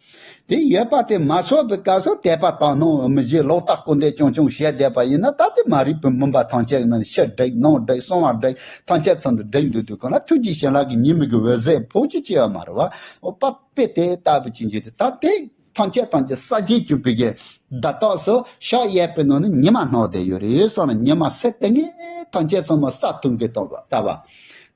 དེ་ཡོད་པ་དེ་མ་ཚོགས་པའི་སྐབས་སུ་དད་པ་དག་སྣང་མི་བྱེད། ལོག་ལྟ་སྐུར་འདེབས་རྐྱང་རྐྱང་བྱས་བསྡད་པ་ཡིན་ན། ད་དེ་མ་རིག་པའི་མུན་པ་ཐམས་ཅད་ནི་ཕྱི་བསྒྲིགས་ནང་བསྒྲིགས་གསང་བ་བསྒྲིགས་ཐམས་ཅད་ཚུར་དུ་བསྒྲིགས་འདུག་དུས་གང་ལ་ཐུགས་རྗེ་ཆེ་ཞིང་ལ་གི་ཉི་མའི་གི་འོད་ཟེར་ཕོག་རྒྱུ་ཅི་ཡོད་མ་རེད་བ། འོ་པ་དཔེ་དེ་ལྟ་བུ་ཅིག་འགྱུར་ཏེ། ད་དེ་ཐམས་ཅད་ཐམས་ཅད་གསལ་བྱེད་གྱུར་པའི་གི་བརྡ་རྟགས་སུ་ཕྱག་གཡས་པའི་ནང་ནས་ཉི་མ་སྣང་བསྡད་ཡོད་རེད་བསམ་ན། ཉི་མ་སེར་ཏེ་ངེ་ཐམས་ཅད་ཚང་མ་སེལ་ཐུབ་མཁན་ལྟ་བུ།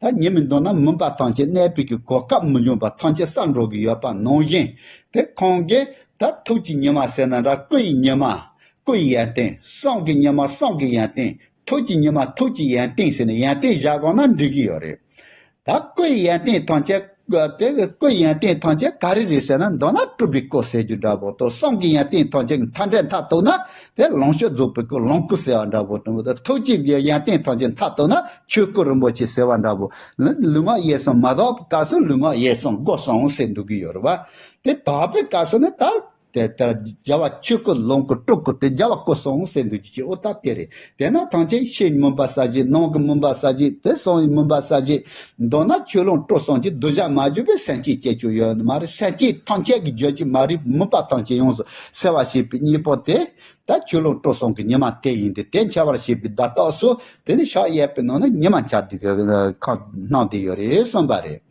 ད་ཉི་མའི་མདུན་ན་མུན་པ་ཐམས་ཅད་གནས་པའི་གི་གོ་སྐབས་མི་འབྱུང་བ་ཐམས་ཅད་སེལ་འགྲོ་གི་ཡོད་པ་ནང་བཞིན། དེ་ཁོང་གིས་ད་ཐུགས་ཀྱི་ཉི་མ་ཟེར་ན་འདྲ། སྐུ་ཡི་ཉི་མ་སྐུ་ཡི་ཡོན་ཏན། གསུང་གི་ཉི་མ་གསུང་གི་ཡོན་ཏན། ཐུགས་ཀྱི་ཉི་མ་ཐུགས་ཀྱི་ཡོན་ཏན་ཟེར་ནས་ཡོན་ཏན་བཞག་དགོས་ན་འགྲིག་གི་ཡོད་རེད། ད་སྐུ་ཡི་ཡོན་ཏན་ཐམས་ཅད། དེ་སྐུ་ཡི་ཡོན་ཏན་ཐམས་ཅད་ག་རེ་རེད་ཟེར་ན། མདོར་ན་སྤྲུལ་པའི་སྐུ་ཟེར་རྒྱུ་འདྲ་པོ་དང་། གསུང་གི་ཡོན་ཏན་ཐམས་ཅད་ཀྱི་མཐའ་འབྲས་མཐའ་གཏུགས་ན་དེ་ལོངས་སྤྱོད་རྫོགས་པའི་སྐུ་ལོངས་སྐུ་ཟེར་བ་འདྲ་པོ་དང་། ཐུགས་ཀྱི་ཡོན་ཏན་ཐམས་ཅད་མཐའ་གཏུགས་ན་ཆོས་སྐུ་རིན་པོ་ཆེ་ཟེར་བ་འདྲ་པོ། ལུས་ངག་ཡིད་གསུམ་མ་དག་པའི་སྐབས་སུ་ལུས་ངག་ཡིད་གསུམ་སྒོ་གསུམ་ཟེར་འདུག་གི་ཡོད་རེད་བ། དེ་དག་པའི་སྐབས་སུ་ནི་ད། དེ་ལྟར་རྒྱལ་བ་ཆོས་སྐུ་ལོངས་སྐུ་སྤྲུལ་སྐུ་དེ་རྒྱལ་བ་སྐུ་གསུམ་ཟེར་འདུག་ཅིག་འོ་ད་དེ་རེད། དེས་ན་ཐམས་ཅད་ཕྱིའི་མུན་པ་སེལ་བྱེད། ནང་གི་མུན་པ་སེལ་བྱེད། དེ་གསང་བའི་མུན་པ་སེལ་བྱེད། མདོར་ན་ཆོས་ལོངས་སྤྲུལ་གསུམ་གྱི་གདུལ་བྱ་མ་གྱུར་པའི་སེམས་ཅན་སྐྱེ་རྒྱུ་ཡོད་ནི་མ་རེད། སེམས་ཅན་ཐམས་ཅད་ཀྱི་རྒྱུད་ཀྱི་མ་རིག་མུན་པ་ཐམས་ཅད་ཡོངས་སུ་སེལ་བར་བྱེད་པའི་གཉེན་པོ་དེ་ད་ཆོས་ལོངས་སྤྲུལ་གསུམ་གྱི་ཉི་མ་དེ་ཡིན་ཏེ། དེ་འཆར་བར་བྱེད་པའི་བརྡ་རྟགས་སུ། དེ་ནི་ཕྱག་གཡས་པའི་ནང་ན་ཉི་མ་འཆར་དེ་གི་ཁ་སྣང་དེ་ཡོད་རེད་གསུངས་པ་རེད།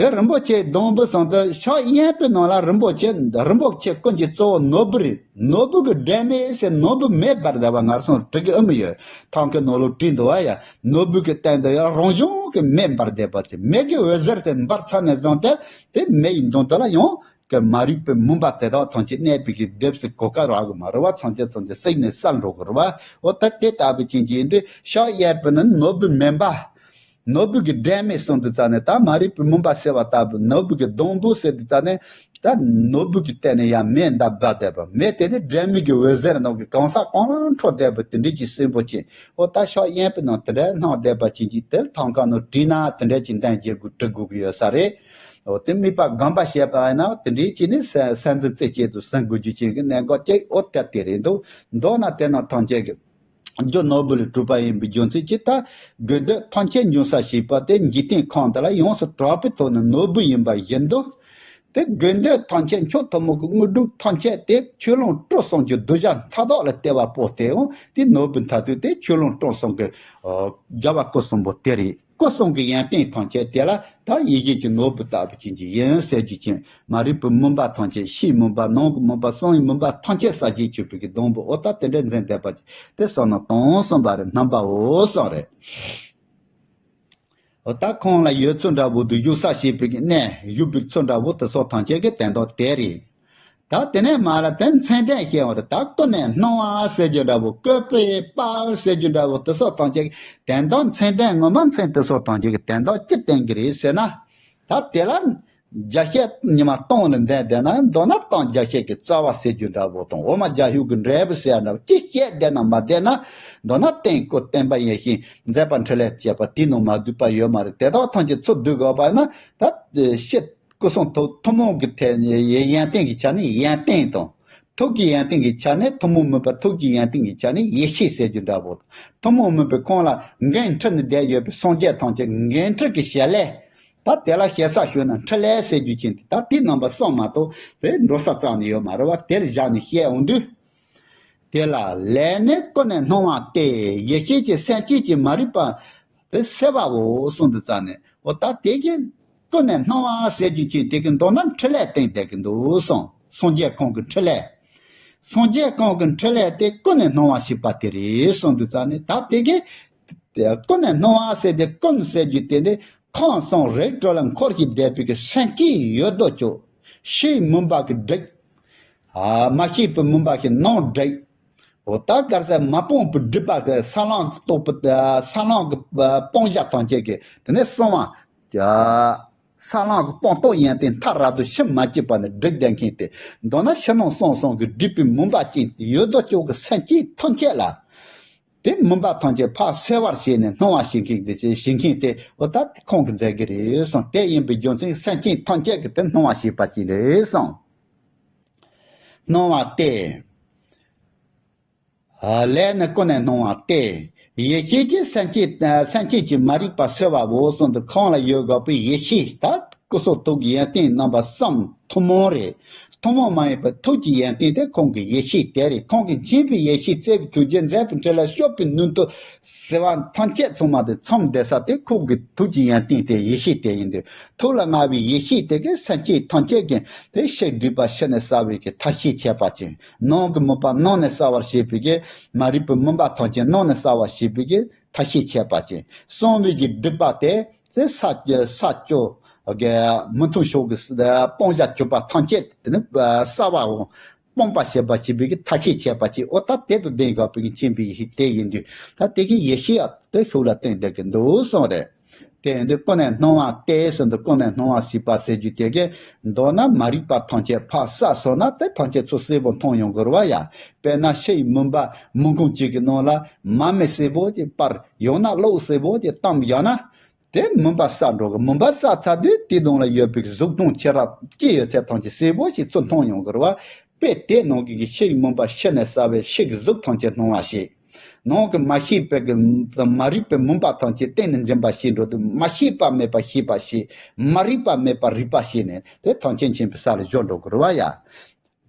དེ་རིན་པོ་ཆེའི་སྡོང་བུ་གསུམ་དུ། ཕྱག་གཡས་པའི་ནང་ལ་རིན་པོ་ཆེ། རིན་པོ་ཆེ་ཀུན་གྱི་གཙོ་བོ་ནོར་བུ་རེད། ནོར་བུ་གི་སྒྲོན་མེ་ཟེར། ནོར་བུ་མེ་འབར་བསྡད་པ་ང་ཚོ་བྲིས་ཀྱི་ཨེ་མི་ཡོད། ཐང་གི་ནང་ལོགས་བྲིས་འདུག་བ་ཡ། ནོར་བུ་གི་སྟེང་དུ་ཡང་རང་བྱུང་གི་མེ་འབར་བསྡད་པ་དེ། མེ་གི་འོད་ཟེར་དེ་འབར་ཚར་ནས་བཟུང་སྟེ། དེ་མེ་ཡི་མདུན་དུ་ལ་ཡང་གི་མ་རིག་པའི་མུན་པ་དེ་དག་ཐམས་ཅད་གནས་པའི་གི་སྡེབ་སུ་གོ་སྐབས་རག་གི་མ་རེད་བ། ཐམས་ཅད་ཐམས་ཅད་བསྲེགས་ནས་སེལ་འགྲོ་གི་རེད་བ། འོ་ད་དེ་ལྟ་བུ་ཅན་གྱི་ཡིན་དུས། ཕྱག་གཡས་པའི་ནི་ནོར་བུ་མེ་འབར། ནོར་བུ་གི་སྒྲོན་མེ་གསུངས་དུས་ཙ་ནས། ད་མ་རིག་པའི་མུན་པ་སེལ་བ་ལྟ་བུ། ནོར་བུ་གི་སྡོང་བུ་ཟེར་དུས་ཙ་ནས། ད་ནོར་བུ་གི་སྟེང་ནས་ཡང་མེ་འདབ་འབར་བསྡད་པ། མེ་དེ་ནི་སྒྲོན་མེ་གི་འོད་ཟེར་ནང་གི་གང་ཟག་གང་ལ་འཕྲོ་བསྡད་པ་དེ་འདྲ་ཅིག་གསོན་པོ་ཅན། འོ་ད་ཕྱག་གཡས་པའི་ནང་དེ་འདྲ་སྣང་བསྡད་པ་ཅན་གྱི་དེ་ཐང་ག་ནང་བྲིས་ན་དེ་འདྲ་ཅིག་འདོན་རྒྱག་དགོས་འབྲི་དགོས་ཀྱི་ཡོད་ས་རེད། འོ་དེ་དམིགས་པ་སྒོམ་པ་བྱས་པ་ཡིན་ན་དེ་འདྲ་ཅིག་ནི་ས་ས་འཛིན་རྩེ་གཅིག་ཏུ་ཟིན་དགོས་རྒྱུ་ཅན་གྱི་གནད་འགག་ཅིག་འོ་ད་དེ་རེད་འདུག་མདོར་ན་དེ་རྣམས་ཐམས་ཅད་ཀྱི་རྒྱུ་ནོར་བུ་ལས་གྲུབ་པ་ཡིན་པའི་རྒྱུ་མཚན་གྱིས། ད་དགོས་འདོད་ཐམས་ཅད་འབྱུང་ས་ཞེས་པ་དེ་འཇིག་རྟེན་ཁམས་འདི་ལ་ཡོངས་སུ་གྲགས་པའི་ཐོག་ནས་ནོར་བུ་ཡིན་པ་བཞིན་དུ། དེ་དགོས་འདོད་ཐམས་ཅད་མཆོག་ཐུན་མོང་གི་དངོས་གྲུབ་ཐམས་ཅད་དེ་ཆོས་ལོངས་སྤྲུལ་གསུམ་གྱི་གདུལ་བྱ་མཐའ་དག་ལ་སྟེར་བ་པོ་དེའང་དེ་ནོར་བུ་མཐར་ཐུག་དེ་ཆོས་ལོངས་སྤྲུལ་གསུམ་གྱི་རྒྱལ་བ་སྐུ་གསུམ་པོ་དེ་རེད། སྐུ་གསུམ་གྱི་ཡོན་ཏན་ཐམས་ཅད་དེ་ལ་ད་ཡིད་བཞིན་གྱི་ནོར་བུ་ལྟ་བུ་ཅན་གྱི་ཡིན་ཟེར་རྒྱུ་ཅན། མ་རིག་པའི་མུན་པ་ཐམས་ཅད། ཕྱིའི་མུན་པ། ནང་གི་མུན་པ། གསང་བའི་མུན་པ་ཐམས་ཅད་སེལ་བྱེད་གྱུར་པའི་གི་སྡོང་པོ། འོ་ད་དེ་འདྲ་འཛིན་བསྡད་པ་དེ་བསམ་མནོ་གཏོང་གསུངས་པ་རེད། རྣམ་པ་འོ་གསུངས་རེད། འོ་ད་ཁོང་ལ་ཡོད་ཚུལ་འདྲ་བོ་དང་བཞུགས་ས་བྱེད་པའི་གི་གནས་བཞུགས་པའི་ཚུལ་འདྲ་བོ་དེ་ཚོ་ཐམས་ཅད་ཀྱི་དོན་དག་དེ་རེད། ད་དེ་ནས་མར་ལ་དེ་མཚན་ལྡན་བཤད་པ་རེད། ད་ཀུན་ནས་སྣང་བ་ཟེར་རྒྱུ་འདྲ་བོ། བཀོད་པའི་དཔལ་ཟེར་རྒྱུ་འདྲ་བོ། དེ་ཚོ་ཐམས་ཅད་ཀྱི་དོན་དག་མཚན་ལྡན་ངོ་མ་མཚན་དེ་ཚོ་ཐམས་ཅད་ཀྱི་དོན་དག་ཅི་བསྟན་གྱི་རེད་ཟེར་ན། ད་དེ་ལ་རྒྱ་བཤད་ཉི་མ་སྟོང་ལ་འདས་བསྡད་ན། མདོར་ན་སྟོང་རྒྱ་བཤད་ཀྱི་རྩ་བ་ཟེར་རྒྱུ་འདྲ་བོ་དང་། འོ་མ་རྒྱ་ཤུག་གི་འབྲས་བུ་ཟེར་ཡ་འདྲ་བོ། ཅི་བཤད་བསྡད་ན་མ་བསྡད་ན། མདོར་ན་སྟེང་སྐུ་བརྟེན་པ་ཡེ་ཤེས་མཛད་པ་འཕྲིན་ལས་བཅས་པ་དེའི་ནང་མ་འདུས་པ་ཡོད་མ་རེད། དེ་དག་ཐམས་ཅད་ཚུར་བསྡུ་དགོས་པ་ཡིན་ན། ད་ཤེས། སྐུ་གསུང་ཐུགས་ཐུན་མོང་གི་ཐད་ནས་ཡོན་ཏན་གྱི་ཆ་ནས་ཡོན་ཏན་དང་། ཐུགས་ཀྱི་ཡོན་ཏན་གྱི་ཆ་ནས་ཐུན་མོང་མིན་པ། ཐུགས་ཀྱི་ཡོན་ཏན་གྱི་ཆ་ནས་ཡེ་ཤེས་ཟེར་རྒྱུ་འདྲ་བོ། ཐུན་མོང་མིན་པའི་ཁོང་ལ་འགན་འཁྲི་ནས་བསྡད་ཡོད་པའི་སངས་རྒྱས་ཐམས་ཅད་འགན་འཁྲི་གི་བྱེད་ལས། ད་དེ་ལ་ཞེ་ས་ཞུས་ན་འཕྲིན་ལས་ཟེར་རྒྱུ་ཅན་དེ། ད་དེའི་རྣམ་པ་གསུམ་མ་གཏོགས་དེ་འགྲོ་ས་རྩ་ནས་ཡོད་མ་རེད་བ། དེར་བཞག་ནས་བཤད་འོང་དུས། དེ་ལ་ལས་ནི་ཀུན་ནས་སྣང་བ་སྟེ། ཡེ་ཤེས་ཀྱི་སེམས་ཅན་གྱི་མ་རིག་པ་དེ་སེལ་བའོ་གསུངས་དུས་ཙ་ནས། འོ་ད་དེ་གི་ཀུན་ནས་སྣང་བ་ཟེར་རྒྱུ་ཅན་དེ་གི་མདོར་ན་འཕྲིན་ལས་བསྟན་བསྡད་ཀྱི་འདུག་གསུངས། སངས་རྒྱས་ཁོང་གི་འཕྲིན་ལས། སངས་རྒྱས་གང་གི་འཕྲིན་ལས་དེ་ཀུན་ནས་སྣང་བ་ཞེས་པ་དེ་རེད་གསུངས་འདུག་ཙང་ནས། ད་དེ་གི་ཀུན་ནས་སྣང་བ་ཟེར་ཏེ་ཀུན་ཟེར་རྒྱུ་དེ་ནི་ཁམས་གསུམ་རིགས་དྲུག་ལ་འཁོར་ཞིང་བསྡད་པའི་གི་སེམས་ཅན་ཡོད་དོ་ཅོག་ཤེས་མུན་པ་གི་སྒྲིབ། མ་ཤེས་པའི་མུན་པ་གི་ནང་སྒྲིབ། འོ་ད་གར་ས་མ་སྤངས་པའི་སྒྲིབ་པ་གི་ས་ལམ་རྟོགས་པའི་ས་ལམ་གི་སྤང་བྱ་ཐམས་ཅད་ཀྱི་དེ་ནས་གསང་བ། ས་ལམ་གི་སྤངས་རྟོགས་ཡོན་ཏན་མཐའ་རབ་ཏུ་ཕྱིན་མ་བཅུག་པ་ནས་སྒྲིབ་བསྡད་མཁན་དེ། མདོར་ན་ཕྱི་ནང་གསང་གསུམ་གྱི་སྒྲིབ་པའི་མུན་པ་ཅན་ཡོད་དོ་ཅོག་གི་སེམས་ཅན་ཐམས་ཅད་ལ། དེ་མུན་པ་ཐམས་ཅད་ཕར་སེལ་བར་བྱས་ནས་སྣང་བ་ཞིག་མཁན་དེ་ཞིག་མཁན་དེ་འོ་ད་ཁོང་གིས་མཛད་ཀྱི་རེད་གསུངས། དེ་ཡིན་པའི་རྒྱུ་མཚན་སེམས་ཅན་ཐམས་ཅད་ཀྱི་དེ་སྣང་བ་ཞེས་པ་ཅིག་རེད་གསུངས། སྣང་བ་སྟེ། ལས་ནི་ཀུན་ནས་སྣང་བ་སྟེ། ཡེ་ཤེས་ཀྱིས་སེམས་ཅན་སེམས་ཅན་གྱི་མ་རིག་པ་སེལ་བའོ་གསུངས་འདུག་ཁོང་ལ་ཡོད་དགོས་པའི་ཡེ་ཤེས་ད་སྐུ་གསུང་ཐུགས་ཀྱི་ཡོན་ཏན་རྣམ་པ་གསུམ་ཐུན་མོང་རེད། ཐུན་མོང་མ་ཡིན་པའི་ཐུགས་ཀྱི་ཡོན་ཏན་དེ་ཁོང་གི་ཡེ་ཤེས་དེ་རེད། ཁོང་གིས་མཁྱེན་པའི་ཡེ་ཤེས་བརྩེ་བའི་ཐུགས་རྗེ་མཛད་པའི་འཕྲིན་ལས་སྤྱོད་པའི་ནུས་མཐུ་ཟེར་བ་ཐམས་ཅད་ཚང་མ་དེ་མཚམས་བསྡད་ས་དེ་ཁོང་གི་ཐུགས་ཀྱི་ཡོན་ཏན་དེ་ཡེ་ཤེས་དེ་ཡིན་དུས། ཐུགས་ལ་མངའ་བའི་ཡེ་ཤེས་དེ་གིས་སེམས་ཅན་ཐམས་ཅད་ཀྱི་དེ་ཕྱི་སྒྲིབ་པ་ཕྱི་ནས་བསལ་བའི་གི་མཐའ་བཞི་ཁྱད་པར་ཅན། ནང་གི་མུན་པ་ནང་ནས་བསལ་བར་བྱེད་པའི་གི་མ་རིག་པའི་མུན་པ་ཐམས་ཅད་ནང་ནས་བསལ་བར་བྱེད་པའི་གི་མཐའ་བཞི་ཁྱད་པར་ཅན། གསང་བའི་གི་སྒྲིབ་པ་དེ་དེ་ས་ས་ཅོ་གི་མི་མཐུན་ཕྱོགས་ཀྱི་སྤང་བྱ་གྱུར་པ་ཐམས་ཅད་དེ་ནི་བསལ་བའོ། སྤོང་པར་བྱེད་པ་བྱེད་པའི་གི་མཐའ་བཞི་ཁྱད་པར་ཅན། འོ་ད་དེ་དང་ལྡན་དགོས་པའི་གི་མཁྱེན་པའི་ཡེ་ཤེས་དེ་ཡིན་དུས། ད་དེ་གི་ཡེ་ཤེས་ཨ་དེ་ཤུགས་ལ་བསྟན་བསྡད་ཀྱི་འདུག་གསུངས་རེད། དེ་ཡིན་དུས་ཀུན་ནས་སྣང་བ་སྟེ་ཟེར་འདུག་ཀུན་ནས་སྣང་བ་ཞེས་པ་ཟེར་རྒྱུ་དེ་གིས་མདོར་ན་མ་རིག་པ་ཐམས་ཅད་ཕར་བསལ་སོང་ན་དེ་ཐམས་ཅད་ཚུར་གསལ་པོ་མཐོང་ཡོང་གི་རེད་བ་ཡ། དཔེར་ན་ཕྱིའི་མུན་པ་མུན་ཁུང་གཅིག་གི་ནང་ལ་མར་མེ་གསལ་པོ་ཅིག་སྤར། ཡང་ན་གློག་གསལ་པོ་ཅིག་བཏང་ཡང་ན། དེ་མུན་པ་བསལ་འགྲོ་གི། མུན་པ་བསལ་ཚར་དུས་དེའི་གདོང་ལ་ཡོད་པའི་གཟུགས་མཐོང་ཁྱེད་རང་ཅི་ཡོད་ཚད་ཐམས་ཅད་གསལ་པོ་ཞིག་ཚུར་མཐོང་ཡོང་གི་རེད་བ། དཔེ་དེ་ནང་གི་ཕྱིའི་མུན་པ་ཕྱི་ནས་བསལ་བའི་ཕྱི་གི་གཟུགས་ཐམས་ཅད་སྣང་བ་ཞིག་ནང་གི་མ་ཤེས་པའི་གི་མ་རིག་པའི་མུན་པ་ཐམས་ཅད་གཏན་ནས་འབྱིན་པ་ཞིག་འགྲོ་དུས་མ་ཤེས་པ་མེད་པ་ཤེས་པ་ཞིག་མ་རིག་པ་མེད་པ་རིག་པ་ཞིག་ནས་དེ་ཐམས་ཅད་མཁྱེན་པའི་ས་ལ་འབྱོར་འགྲོ་གི་རེད་བ་ཡ།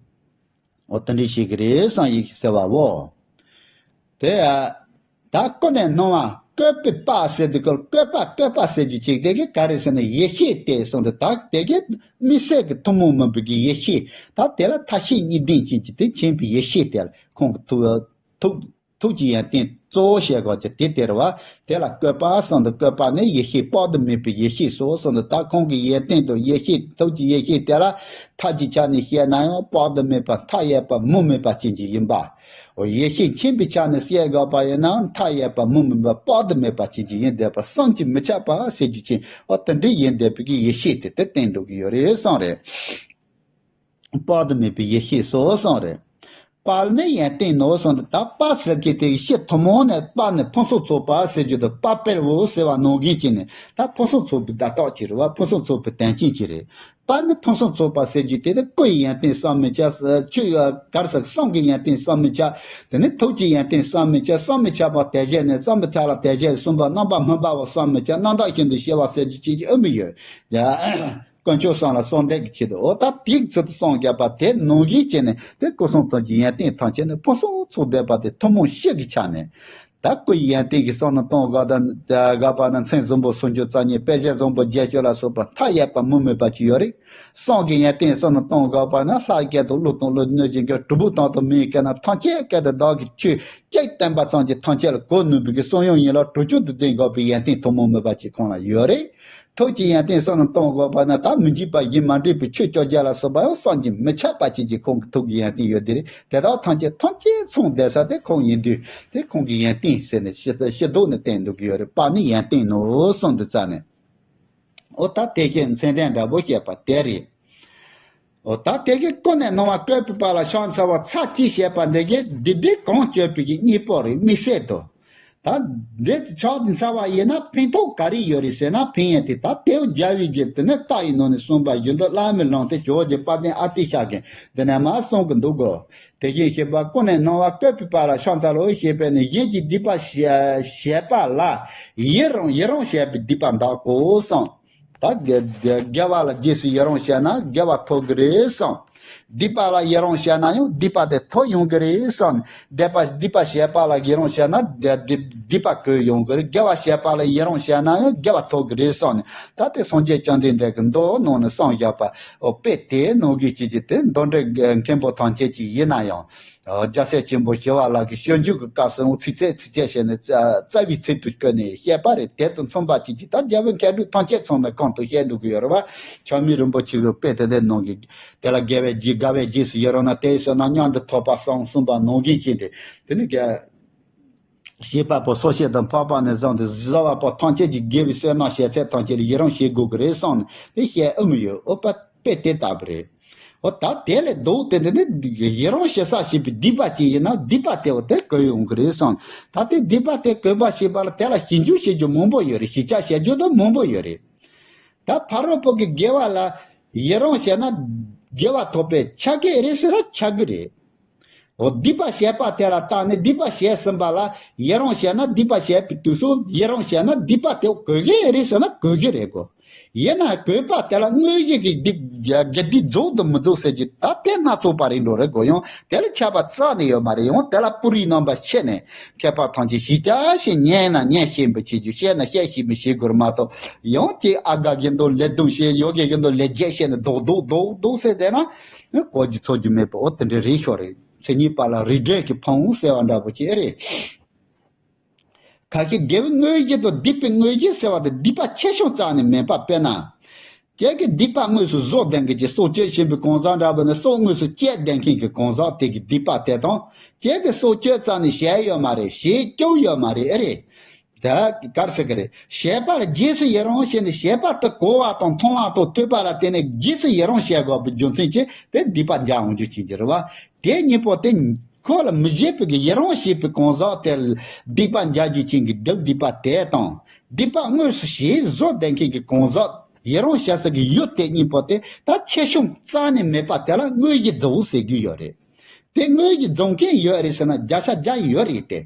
འོ་དེ་འདྲ་ཞིག་གི་རེད་བསམ་ཡིན་ཟེར་བའོ། དེ་ཡ། ད་ཀུན་ནས་སྣང་བ་བཀོད་པའི་པ་ཟེར་དུས་ཀྱང་བཀོད་པ་བཀོད་པ་ཟེར་རྒྱུ་ཅིག་དེ་གི་ག་རེ་ཟེར་ན་ཡེ་ཤེས་དེ་གསུངས་ཏེ། ད་དེ་གི་དམིགས་བསལ་གྱི་ཐུན་མོང་མིན་པའི་གི་ཡེ་ཤེས། ད་དེ་ལ་མཐའ་བཞི་གཉིས་ལྡན་ཅན་གྱི་དེ་མཁྱེན་པའི་ཡེ་ཤེས་དེ་ལ་ཁོང་གི་ཐུགས་ཐུགས་ཐུགས་ཀྱི་ཡོན་ཏན་གཙོ་བོ་བཤད་དགོས་ཀྱི་དེ་དེ་རེད་བ། དེ་ལ་བཀོད་པ་གསུངས་ཏེ། བཀོད་པ་ནི་ཡེ་ཤེས་དཔག་ཏུ་མེད་པའི་ཡེ་ཤེས་སོ་གསུངས་ཏེ། ད་ཁོང་གི་ཡོན་ཏན་དང་ཡེ་ཤེས་ཐུགས་ཀྱི་ཡེ་ཤེས་དེ་ལ་ཐབས་ཀྱི་ཆ་ནས་བཤད་ན་ཡང་དཔག་ཏུ་མེད་པ་མཐའ་ཡས་པ་མུ་མེད་པ་ཅན་གྱི་ཡིན་པ། འོ་ཡེ་ཤེས་མཁྱེན་པའི་ཆ་ནས་བཤད་དགོས་པ་ཡིན་ན་མཐའ་ཡས་པ་མུ་མེད་པ་དཔག་ཏུ་མེད་པ་ཅན་གྱི་ཡིན་བསྡད་པ་བསམ་གྱིས་མི་ཁྱབ་པ་ཟེར་རྒྱུ་ཅན། འོ་དེ་འདྲའི་ཡིན་བསྡད་པའི་གི་ཡེ་ཤེས་དེ་དེ་བསྟན་འགྲོ་གི་ཡོད་རེད་གསུངས་རེད། དཔག་ཏུ་མེད་པའི་ཡེ་ཤེས་སོ་གསུངས་རེད། པ་ནི་ཡོན་ཏན་ནོ་གསུངས་ཏེ། ད་པ་ཟེར་གྱི་དེ་གི་ཕྱི་ཐུན་མོང་ནས་པ་ནི་ཕུན་སུམ་ཚོགས་པ་ཟེར་རྒྱུ་དང་། པ་པེར་བོ་ཟེར་བ་ནང་བཞིན་གྱི་ནི་ད་ཕུན་སུམ་ཚོགས་པའི་བརྡ་རྟགས་ཅིག་རེད་བ། ཕུན་སུམ་ཚོགས་པའི་དོན་ཅན་ཅིག་རེད། པ་ནི་ཕུན་སུམ་ཚོགས་པ་ཟེར་རྒྱུ་དེ་ནི་སྐུ་ཡི་ཡོན་ཏན་བསམ་མི་ཁྱབ། ཆོས་གར་སོགས་གསུང་གི་ཡོན་ཏན་བསམ་མི་ཁྱབ། དེ་ནི་ཐུགས་ཀྱི་ཡོན་ཏན་བསམ་མི་ཁྱབ། བསམ་མི་ཁྱབ་པ་དེ་བཞིན་ནི་བསམ་པའི་ཐབས་ལ་དེ་བཞིན་གསུངས་པ་རྣམ་པར་སྨིན་པ་བ་བསམ་མི་ཁྱབ། རྣམ་དག་བཞིན་དུ་ཤེས་པ་ཟེར་རྒྱུ་ཅིག་ཨེ་མི་ཡོད། ཡ། དཀོན་མཆོག་གསུམ་ལ་གསོལ་འདེབས་ཀྱི་ཆེད་དུ། འོ་ད་དེའི་ཚུལ་དུ་གསུངས་བཞག་པ་དེ་ནང་བཞིན་བྱས་ནས་དེ་སྐུ་གསུང་ཐུགས་ཀྱི་ཡོན་ཏན་ཐམས་ཅད་ནི་ཕུན་སུམ་ཚོགས་བསྡད་པ་དེ་ཐུན་མོང་གཤིས་ཀྱི་ཆ་ནས། ད་སྐུ་ཡི་ཡོན་ཏན་གྱི་བསམ་ནི་གཏོང་དགོས་དང་དགོས་པ་ན་མཚན་བཟང་པོ་སུམ་ཅུ་རྩ་གཉིས། དཔེ་བྱད་བཟང་པོ་བརྒྱད་ཅུ་ལ་སོགས་པ་མཐའ་ཡས་པ་མུ་མེད་པ་ཅིག་ཡོད་རེད། གསུང་གི་ཡོན་ཏན་བསམ་ནི་གཏོང་དགོས་པ་ན་ལྷ་སྐད་དང་ཀླུ་དང་ཀླུ་གནོད་སྦྱིན་སྐད། གྲུལ་བུ་དང་དང་མིའི་སྐད་རྣམས་ཐམས་ཅད་སྐད་དུ་བདག་གིས་ཆོས་གཅིག་བསྟན་པ་ཙམ་གྱིས་ཐམས་ཅད་ལ་གོ་ནུས་པའི་གི་གསུང་ཡང་ཡིན་ལ་གྲུབ་ཆུང་དུ་ལྡན་དགོས་པའི་ཡོན་ཏན་ཐུན་མོང་མིན་པ་ཅིག་ཁོང་ལ་ཡོད་རེད། ཐུགས་ཀྱི་ཡོན་ཏན་བསམ་ནི་གཏོང་དགོས་པ་ན་ད་མི་འཇིགས་པ་བཞི་མ་འདྲེས་པའི་ཆོས་བཅོ་བརྒྱད་ལ་སོགས་པ་ཡང་བསམ་གྱིས་མི་ཁྱབ་པ་ཅན་གྱི་ཁོང་གི་ཐུགས་ཀྱི་ཡོན་ཏན་ཡོད་དེ་རེད། དེ་དག་ཐམས་ཅད་ཐམས་ཅད་ཚང་བསྡད་ས་དེ་ཁོང་ཡིན་དུས་དེ་ཁོང་གི་ཡོན་ཏན་ཟེར་ནས་ཕྱི་ཕྱི་ལྡོག་ནས་བསྟན་འདུག་གི་ཡོད་རེད། པ་ནི་ཡོན་ཏན་ནོ་གསུངས་འདུག་ཙང་ནས། འོ་ད་དེ་བཞིན་མཚན་ལྡན་འདྲ་པོ་བཤད་པ་དེ་རེད། འོ་ད་དེ་གི་ཀུན་ནས་སྣང་བ་བཀོད་པའི་པ་ལ་ཕྱག་འཚལ་བ་ཚར་གཅིག་བཤད་པ་འདི་གི་སྡིག་སྒྲིབ་གང་གཅོད་པའི་གི་གཉེན་པོ་རེད། དམིགས་བསལ་དུ། ད་འདི་ཕྱག་འདི་འཚལ་བ་ཡིན་ན་ཕན་ཐོགས་ག་རེ་ཡོད་རེད་ཟེར་ན། ཕན་ཡོན་དེ་ད་དེའུ་རྒྱལ་བའི་གི་དེ་ནས་བཀའ་ཡི་ནང་ནས་གསུངས་པ་བཞིན་དུ་བླ་མའི་ལུང་དེ་ཇོ་བོ་རྗེ་དཔལ་ལྡན་ཨ་ཏི་ཤ་གིས་འདི་ནས་མར་གསུང་གི་འདུག་གོ། དེ་བཞིན་གཤེགས་པ་ཀུན་ནས་སྣང་བ་བཀོད་པའི་པ་ལ་ཕྱག་འཚལ་ལོ་ཞེས་པས་ནི་གཞན་གྱི་སྡིག་པ་བཤད་པ་ལ་ཡི་རང་ཡི་རང་བཤད་པའི་སྡིག་པ་འདག་གོ་གསུངས། ད་དགེ་དགེ་དགེ་བ་ལ་རྗེས་སུ་ཡི་རང་བྱས་ན་དགེ་བ་ཐོབ་ཀྱི་རེད་གསུངས། སྡིག་པ་ལ་ཡི་རང་བྱས་ན་ཡང་སྡིག་པ་དེ་ཐོབ་ཡོང་གི་རེད་བསམ་ནས། སྡིག་པ་སྡིག་པ་བྱས་པ་ལ་ཡི་རང་བྱས་ན་སྡིག་སྡིག་པ་གོས་ཡོང་གི་རེད། དགེ་བ་བྱས་པ་ལ་ཡི་རང་བྱས་ན་ཡང་དགེ་བ་ཐོབ་གི་རེད་བསམ་ནས། ད་དེ་སངས་རྒྱས་བཅོམ་ལྡན་འདས་ཀྱི་མདོ་ནང་ནས་གསུངས་བཞག་པ། ཨོ་དཔེ་དེ་ནང་གི་ཅིག་ཅིག་དེ་མདོ་འགྲེལ་མཁན་པོ་ཐམས་ཅད་ཅིག་ཡིན་ན་ཡང་། རྒྱལ་སྲས་ཆེན་པོ་ཞི་བ་ལྷ་གི་སྤྱོད་འཇུག་གི་སྐབས་སུ་ཚིགས་བཅད་ཚིགས་བཅད་བྱས་ནས་རྩ་རྩ་བའི་ཚིག་ཏུ་བཀོད་ནས་བཤད་པ་རེད། དེ་དང་མཚུངས་པ་ཅིག་ཅིག་ད་རྒྱལ་བའི་མཁས་གྲུབ་ཐམས་ཅད་ཚང་མས་གོང་དུ་བཤད་འདུག་གི་ཡོད་རེད་བ། ཆགས་མེད་རིན་པོ་ཆེ་གི་དཔེ་དེ་འདྲའི་ནང་གི། དེ་ལ་དགེ་བའི་རྒྱུ་དགའ་བའི་རྗེས་སུ་ཡི་རང་ན། དེའི་བསོད་ནམས་མཉམ་དུ་ཐོབ་པ་གསུངས་གསུངས་པ་ནང་བཞིན་བྱས་ཏེ། དེ་ནི་དགེ་བཤེས་པ་པོ་སོ་སྐྱེ་དང་འཕགས་པ་ནས་བཟུང་སྟེ་བཟའ་བ་པོ་ཐམས་ཅད་ཀྱི་དགེ་བའི་བསོད་ནམས་བྱས་ཚད་ཐམས་ཅད་ལ་ཡི་རང་བྱེད་དགོས་ཀྱི་རེད་བསམ་ནས་དེ་བཤད་ཨེ་མི་ཡོད། ཨོ་པ་དཔེ་དེ་ལྟ་བུ་རེད། ཨོ་ད་དེ་ལས་ལྡོག་སྟེ་འདི་ནི་ཡི་རང་བྱེད་ས་ཞེས་པའི་སྡིག་པ་ཅིག་ཡིན་ན་སྡིག་པ་དེ་འོ་དེ་གོས་ཡོང་གི་རེད་བསམ། ད་དེ་སྡིག་པ་དེ་གོས་པ་ཞེས་པ་ལ་དེ་ལ་ཞིབ་འཇུག་བྱེད་རྒྱུ་མང་པོ་ཡོད་རེད། ཞིབ་ཆ་བྱེད་རྒྱུ་དང་མང་པོ་ཡོད་རེད། ད་ཕ་རོལ་པོ་གི་དགེ་བ་ལ་ཡི་རང་བྱས་ན་དགེ་བ་ཐོབ་པའི་ཆ་གི་རེད་ཟེར་ན་ཆ་གི་རེད། འོ་སྡིག་པ་བྱས་པ་དེ་ལ་བརྟེན་ནས་སྡིག་པ་བྱས་ཟིན་པ་ལ་ཡི་རང་བྱས་ན་སྡིག་པ་བྱས་པའི་དུས་སུ་ཡི་རང་བྱས་ན་སྡིག་པ་དེ་གོས་གི་རེད་ཟེར་ན་གོས་གི་རེད་གོ། ཡིན་ན་གོས་པ་དེ་ལ་དངོས་གཞི་གི་སྡིག་དགེ་སྡིག་རྫོགས་དང་མི་རྫོགས་ཟེར་གྱི་ད་དེ་སྣ་ཚོགས་པ་རེད་འགྲོ་རེད་གོ། ཡང་དེ་ལ་ཁྱབ་པ་རྩ་ནས་ཡོད་མ་རེད། ཡང་དེ་ལ་པུ་རིའི་རྣམ་པ་ཕྱེ་ནས་མཁས་པ་ཐམས་ཅད་ཞིབ་ཆ་ཞིག་ཉན་ན་ཉན་ཤེས་པ་བྱེད་རྒྱུ། བཤད་ན་བཤད་ཤེས་པ་བྱེད་དགོས་རེད་མ་གཏོགས། ཡང་ཅིག་ཨ་དགའ་གི་འདུག་ལས་རྡུང་བྱེད། ཡོ་གི་གི་འདུག་ལས་བརྒྱད་བྱས་ནས་རྡོག་རྡོག་རྡོག་རྡོག་ཟེར་བསྡད་ན་གོ་རྒྱུ་ཚོར་རྒྱུ་མེད་པ། འོ་དེ་འདྲ་རེད་ཤོག་རེད། མཚན་ཉིད་པ་ལ་རིགས་འགྲེ་གི་ཕུང་ཟེར་བ་འདྲ་པོ་ཅིག་རེད། ཁ་ཤས་དགེ་བའི་དངོས་གཞི་དང་སྡིག་པའི་དངོས་གཞི་ཟེར་བ་དེ་སྡིག་པ་ཆེ་ཆུང་རྩ་ནས་མེད་པ། དཔེར་ན། ཁྱེད་ཀྱིས་སྡིག་པ་དངོས་སུ་བཟོ་བསྡད་མཁན་གྱི་སྲོག་གཅོད་བྱེད་པའི་གང་ཟག་འདྲ་པོ་ནི་སྲོག་དངོས་སུ་བཅད་བསྡད་མཁན་གྱི་གང་ཟག་དེ་གི་སྡིག་པ་དེ་དང་། ཁྱེད་ཀྱིས་སྲོག་གཅོད་རྩ་ནས་བྱས་ཡོད་མ་རེད། བྱེད་སྐྱོ་ཡོད་མ་རེད། ཨེ་རེད། ད་གར་ཟེར་གི་རེད། བྱས་པ་ལ་རྗེས་སུ་ཡི་རང་བྱས་ནས་བྱས་པ་དེ་གོ་བ་དང་མཐོང་བ་དང་ཐོས་པ་ལ་བརྟེན་ནས་རྗེས་སུ་ཡི་རང་བྱེད་དགོས་པའི་རྒྱུ་མཚན་གྱིས་དེ་སྡིག་པ་འཇལ་འོང་རྒྱུ་ཅན་གྱི་རེད་བ། དེ་གཉིས་པོ་དེ་ཁོ་ལ་མི་བྱེད་པའི་གི་ཡི་རང་བྱེད་པའི་གང་ཟག་དེར་སྡིག་པ་འཇལ་རྒྱུ་ཅན་གྱི་སྡིག་སྡིག་པ་དེ་དང་། སྡིག་པ་དངོས་སུ་བྱས་བཟོ་བསྡད་མཁན་གྱི་གང་ཟག་ཡི་རང་བྱ་ས་གི་ཡུལ་དེ་གཉིས་པོ་དེ་ད་ཆེ་ཆུང་རྩ་ནས་མེད་པ་དེ་ལ་དངོས་གཞི་རྫོགས་ཟེར་རྒྱུ་ཡོད་རེད། དེ་དངོས་གཞི་རྫོགས་མཁན་ཡོད་རེད་ཟེར་ན་བརྒྱ་ཆ་བརྒྱ་ཡོད་རེད་དེ།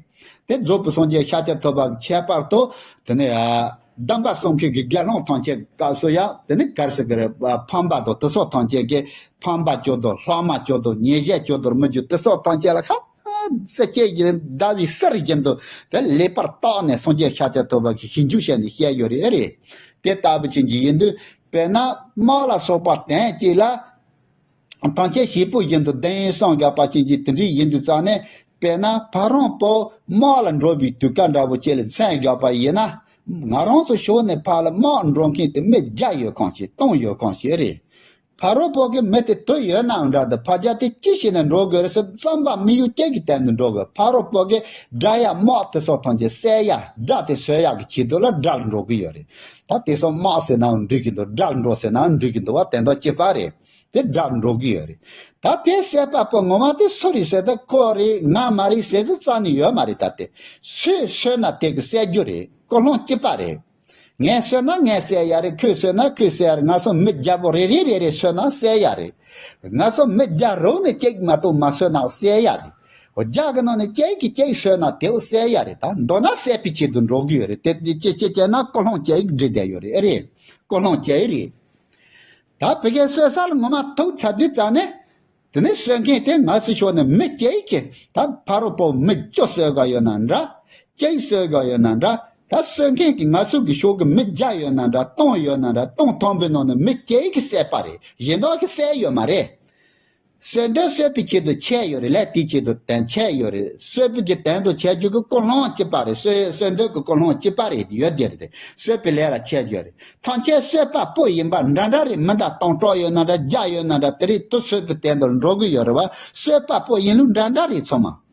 དེ་རྫོགས་པའི་སངས་རྒྱས་ཤཱཀྱ་ཐུབ་པ་ཁྱད་པར་དུ་དེ་ནས་ཨ། གདམས་པ་གསུང་མཁན་གྱི་དགེ་སློང་ཐམས་ཅད་སྐབས་སུ་ཡང་དེ་ནི་གར་ཟེར་གི་རེད། ཕམ་པ་དང་དེ་སོགས་ཐམས་ཅད་ཀྱིས་ཕམ་པ་སྐྱོ་དང་ལྷག་མ་སྐྱོ་དང་ཉེས་བྱས་སྐྱོ་དང་མི་སྐྱོ་དེ་སོགས་ཐམས་ཅད་ལ་ཁ་ཚ་སྐྱེ་བཞིན་ཟླ་བའི་གསེར་བཞིན་དུ་དེ་ལེགས་པར་བརྟགས་ནས་སངས་རྒྱས་ཤཱཀྱ་ཐུབ་པ་གིས་ཞིབ་འཇུག་བྱས་ནས་བཤད་ཡོད་རེད། ཨེ་རེད། དེ་ལྟ་བུ་ཅན་གྱི་ཡིན་དུས་དཔེར་ན་དམག་ལ་སོགས་པ་དོན་གཅིག་ལ། ཐམས་ཅད་བྱེད་པོ་བཞིན་དུ་གདན་ཡིན་གསུངས་བཞག་པ་ཅན་གྱི་དེ་འདྲའི་ཡིན་དུས་ཙང་ནས་དཔེར་ན་ཕ་རོལ་པོ་དམག་ལ་འགྲོ་བའི་དུས་སྐབས་འདྲ་བོ་ཅིག་ལ་མཚན་བཞག་པ་ཡིན་ན། ང་རང་ཚོ་ཕྱོགས་ནས་ཕར་ལ་དམག་འགྲོ་མཁན་དེ་མི་བརྒྱ་ཡོད་གང་ཞིག་སྟོང་ཡོད་གང་ཞིག་རེད། ཕ་རོལ་པོ་གི་མི་དེ་དུ་ཡོད་ནའང་འདྲ་འདི་ཕ་རྒྱ་དེ་ཅི་བྱས་ནས་འགྲོ་དགོས་རེད་ཟེར་བསམ་པ་མི་ཡོད་ཅན་གྱི་སྟེང་དུ་འགྲོ་དགོས། ཕ་རོལ་པོ་གི་དགྲ་ཡ་དམག་དེ་སོགས་ཐམས་ཅད་བསད་ཡ་དགྲ་དེ་གསོད་ཡ་གི་ཆེད་དུ་ལ་དགྲ་ལ་འགྲོ་གི་ཡོད་རེད། ད་དེ་སོགས་དམག་ཟེར་ནའང་འགྲིག་གི་འདུག་དགྲ་ལ་འགྲོ་ཟེར་ནའང་འགྲིག་གི་འདུག་བ། དེ་འདྲ་གཅིག་པ་རེད། དེ་དགྲ་འགྲོ་གི་ཡོད་རེད། ད་དེ་བསད་པ་པོ་ངོ་མ་དེ་སུ་རེད་ཟེར་ད་ཁོ་རེད་ང་མ་རེད་ཟེར་ཚུལ་རྩ་ནས་ཡོད་མ་རེད། ད་དེ་སུས་གསོད་ན་དེ་གི་བསད་རྒྱུ་རེད། ཀུན་སློང་གཅིག་པ་རེད། ངས་གསོད་ན་ངས་བསད་ཡ་རེད། ཁོས་གསོད་ན་ཁོས་བསད་ཡ་རེད། ང་ཚོ་མི་བརྒྱ་པོ་རེ་རེ་རེ་རེ་གསོད་ན་བསད་ཡ་རེད། ང་ཚོ་མི་བརྒྱ་རོགས་ནས་གཅིག་མ་གཏོགས་མ་གསོད་ན་བསད་ཡ་རེད། བརྒྱ་གི་ནང་ནས་གཅིག་གིས་གཅིག་གསོད་ན་དེའུ་བསད་ཡ་རེད། ད་མདོར་ན་བསད་པའི་ཆེད་དུ་འགྲོ་གི་ཡོད་རེད། དེ་ཅི་ཅི་ཅི་ན་ཀུན་སློང་གཅིག་སྒྲིལ་བསྡད་ཡོད་རེད། ཨེ་རེད། ཀུན་སློང་གཅིག་རེད། ད་བི་གའི་གསོད་ས་ལ་ངོ་མ་ཐུག་ཚར་དུས་ཙང་ནས། དེ་ནས་གསོད་མཁན་དེ་ང་ཚོའི་ཕྱོགས་ནས་མི་གཅིག་གིས་ད་ཕ་རོལ་པོ་མི་བཅུ་གསོད་ག་ཡོད་ན་འདྲ། གཅིག་གསོད་ག་ཡོད་ན་འདྲ། ད་གསོད་མཁན་གྱི་ང་ཚོ་གི་ཕྱོགས་ཀྱི་མི་བརྒྱ་ཡོད་ན་འདྲ་སྟོང་ཡོད་ན་འདྲ་སྟོང་ཐམ་པའི་ནང་ནས་མི་གཅིག་གིས་བསད་པ་རེད། གཞན་དག་གིས་བསད་ཡོད་མ་རེད། གསོད་འདོད་གསོད་པའི་ཆེད་དུ་ཆད་ཡོད་རེད། ལས་དེའི་ཆེད་དུ་དོན་ཆད་ཡོད་རེད། གསོད་པའི་གི་དོན་དུ་བྱ་རྒྱུ་གི་ཀུན་སློང་གཅིག་པ་རེད། གསོད་གསོད་འདོད་ཀྱི་ཀུན་སློང་གཅིག་པ་རེད། ཡོད་དེ་རེད། གསོད་པའི་ལས་ལ་ཆད་ཡོད་རེད། ཐམས་ཅད་གསོད་པ་པོ་ཡིན་པ་འདྲ་འདྲ་རེད། མི་འདྲ་སྟོང་ཕྲག་ཡོད་ན་འདྲ་བརྒྱ་ཡོད་ན་འདྲ་དེ་རིགས་དུ་གསོད་པའི་དོན་དུ་འགྲོ་གི་ཡོད་རེད་བ། གསོད་པ་པོ་ཡིན་ལུགས་འདྲ་འདྲ་རེད་ཚང་མ།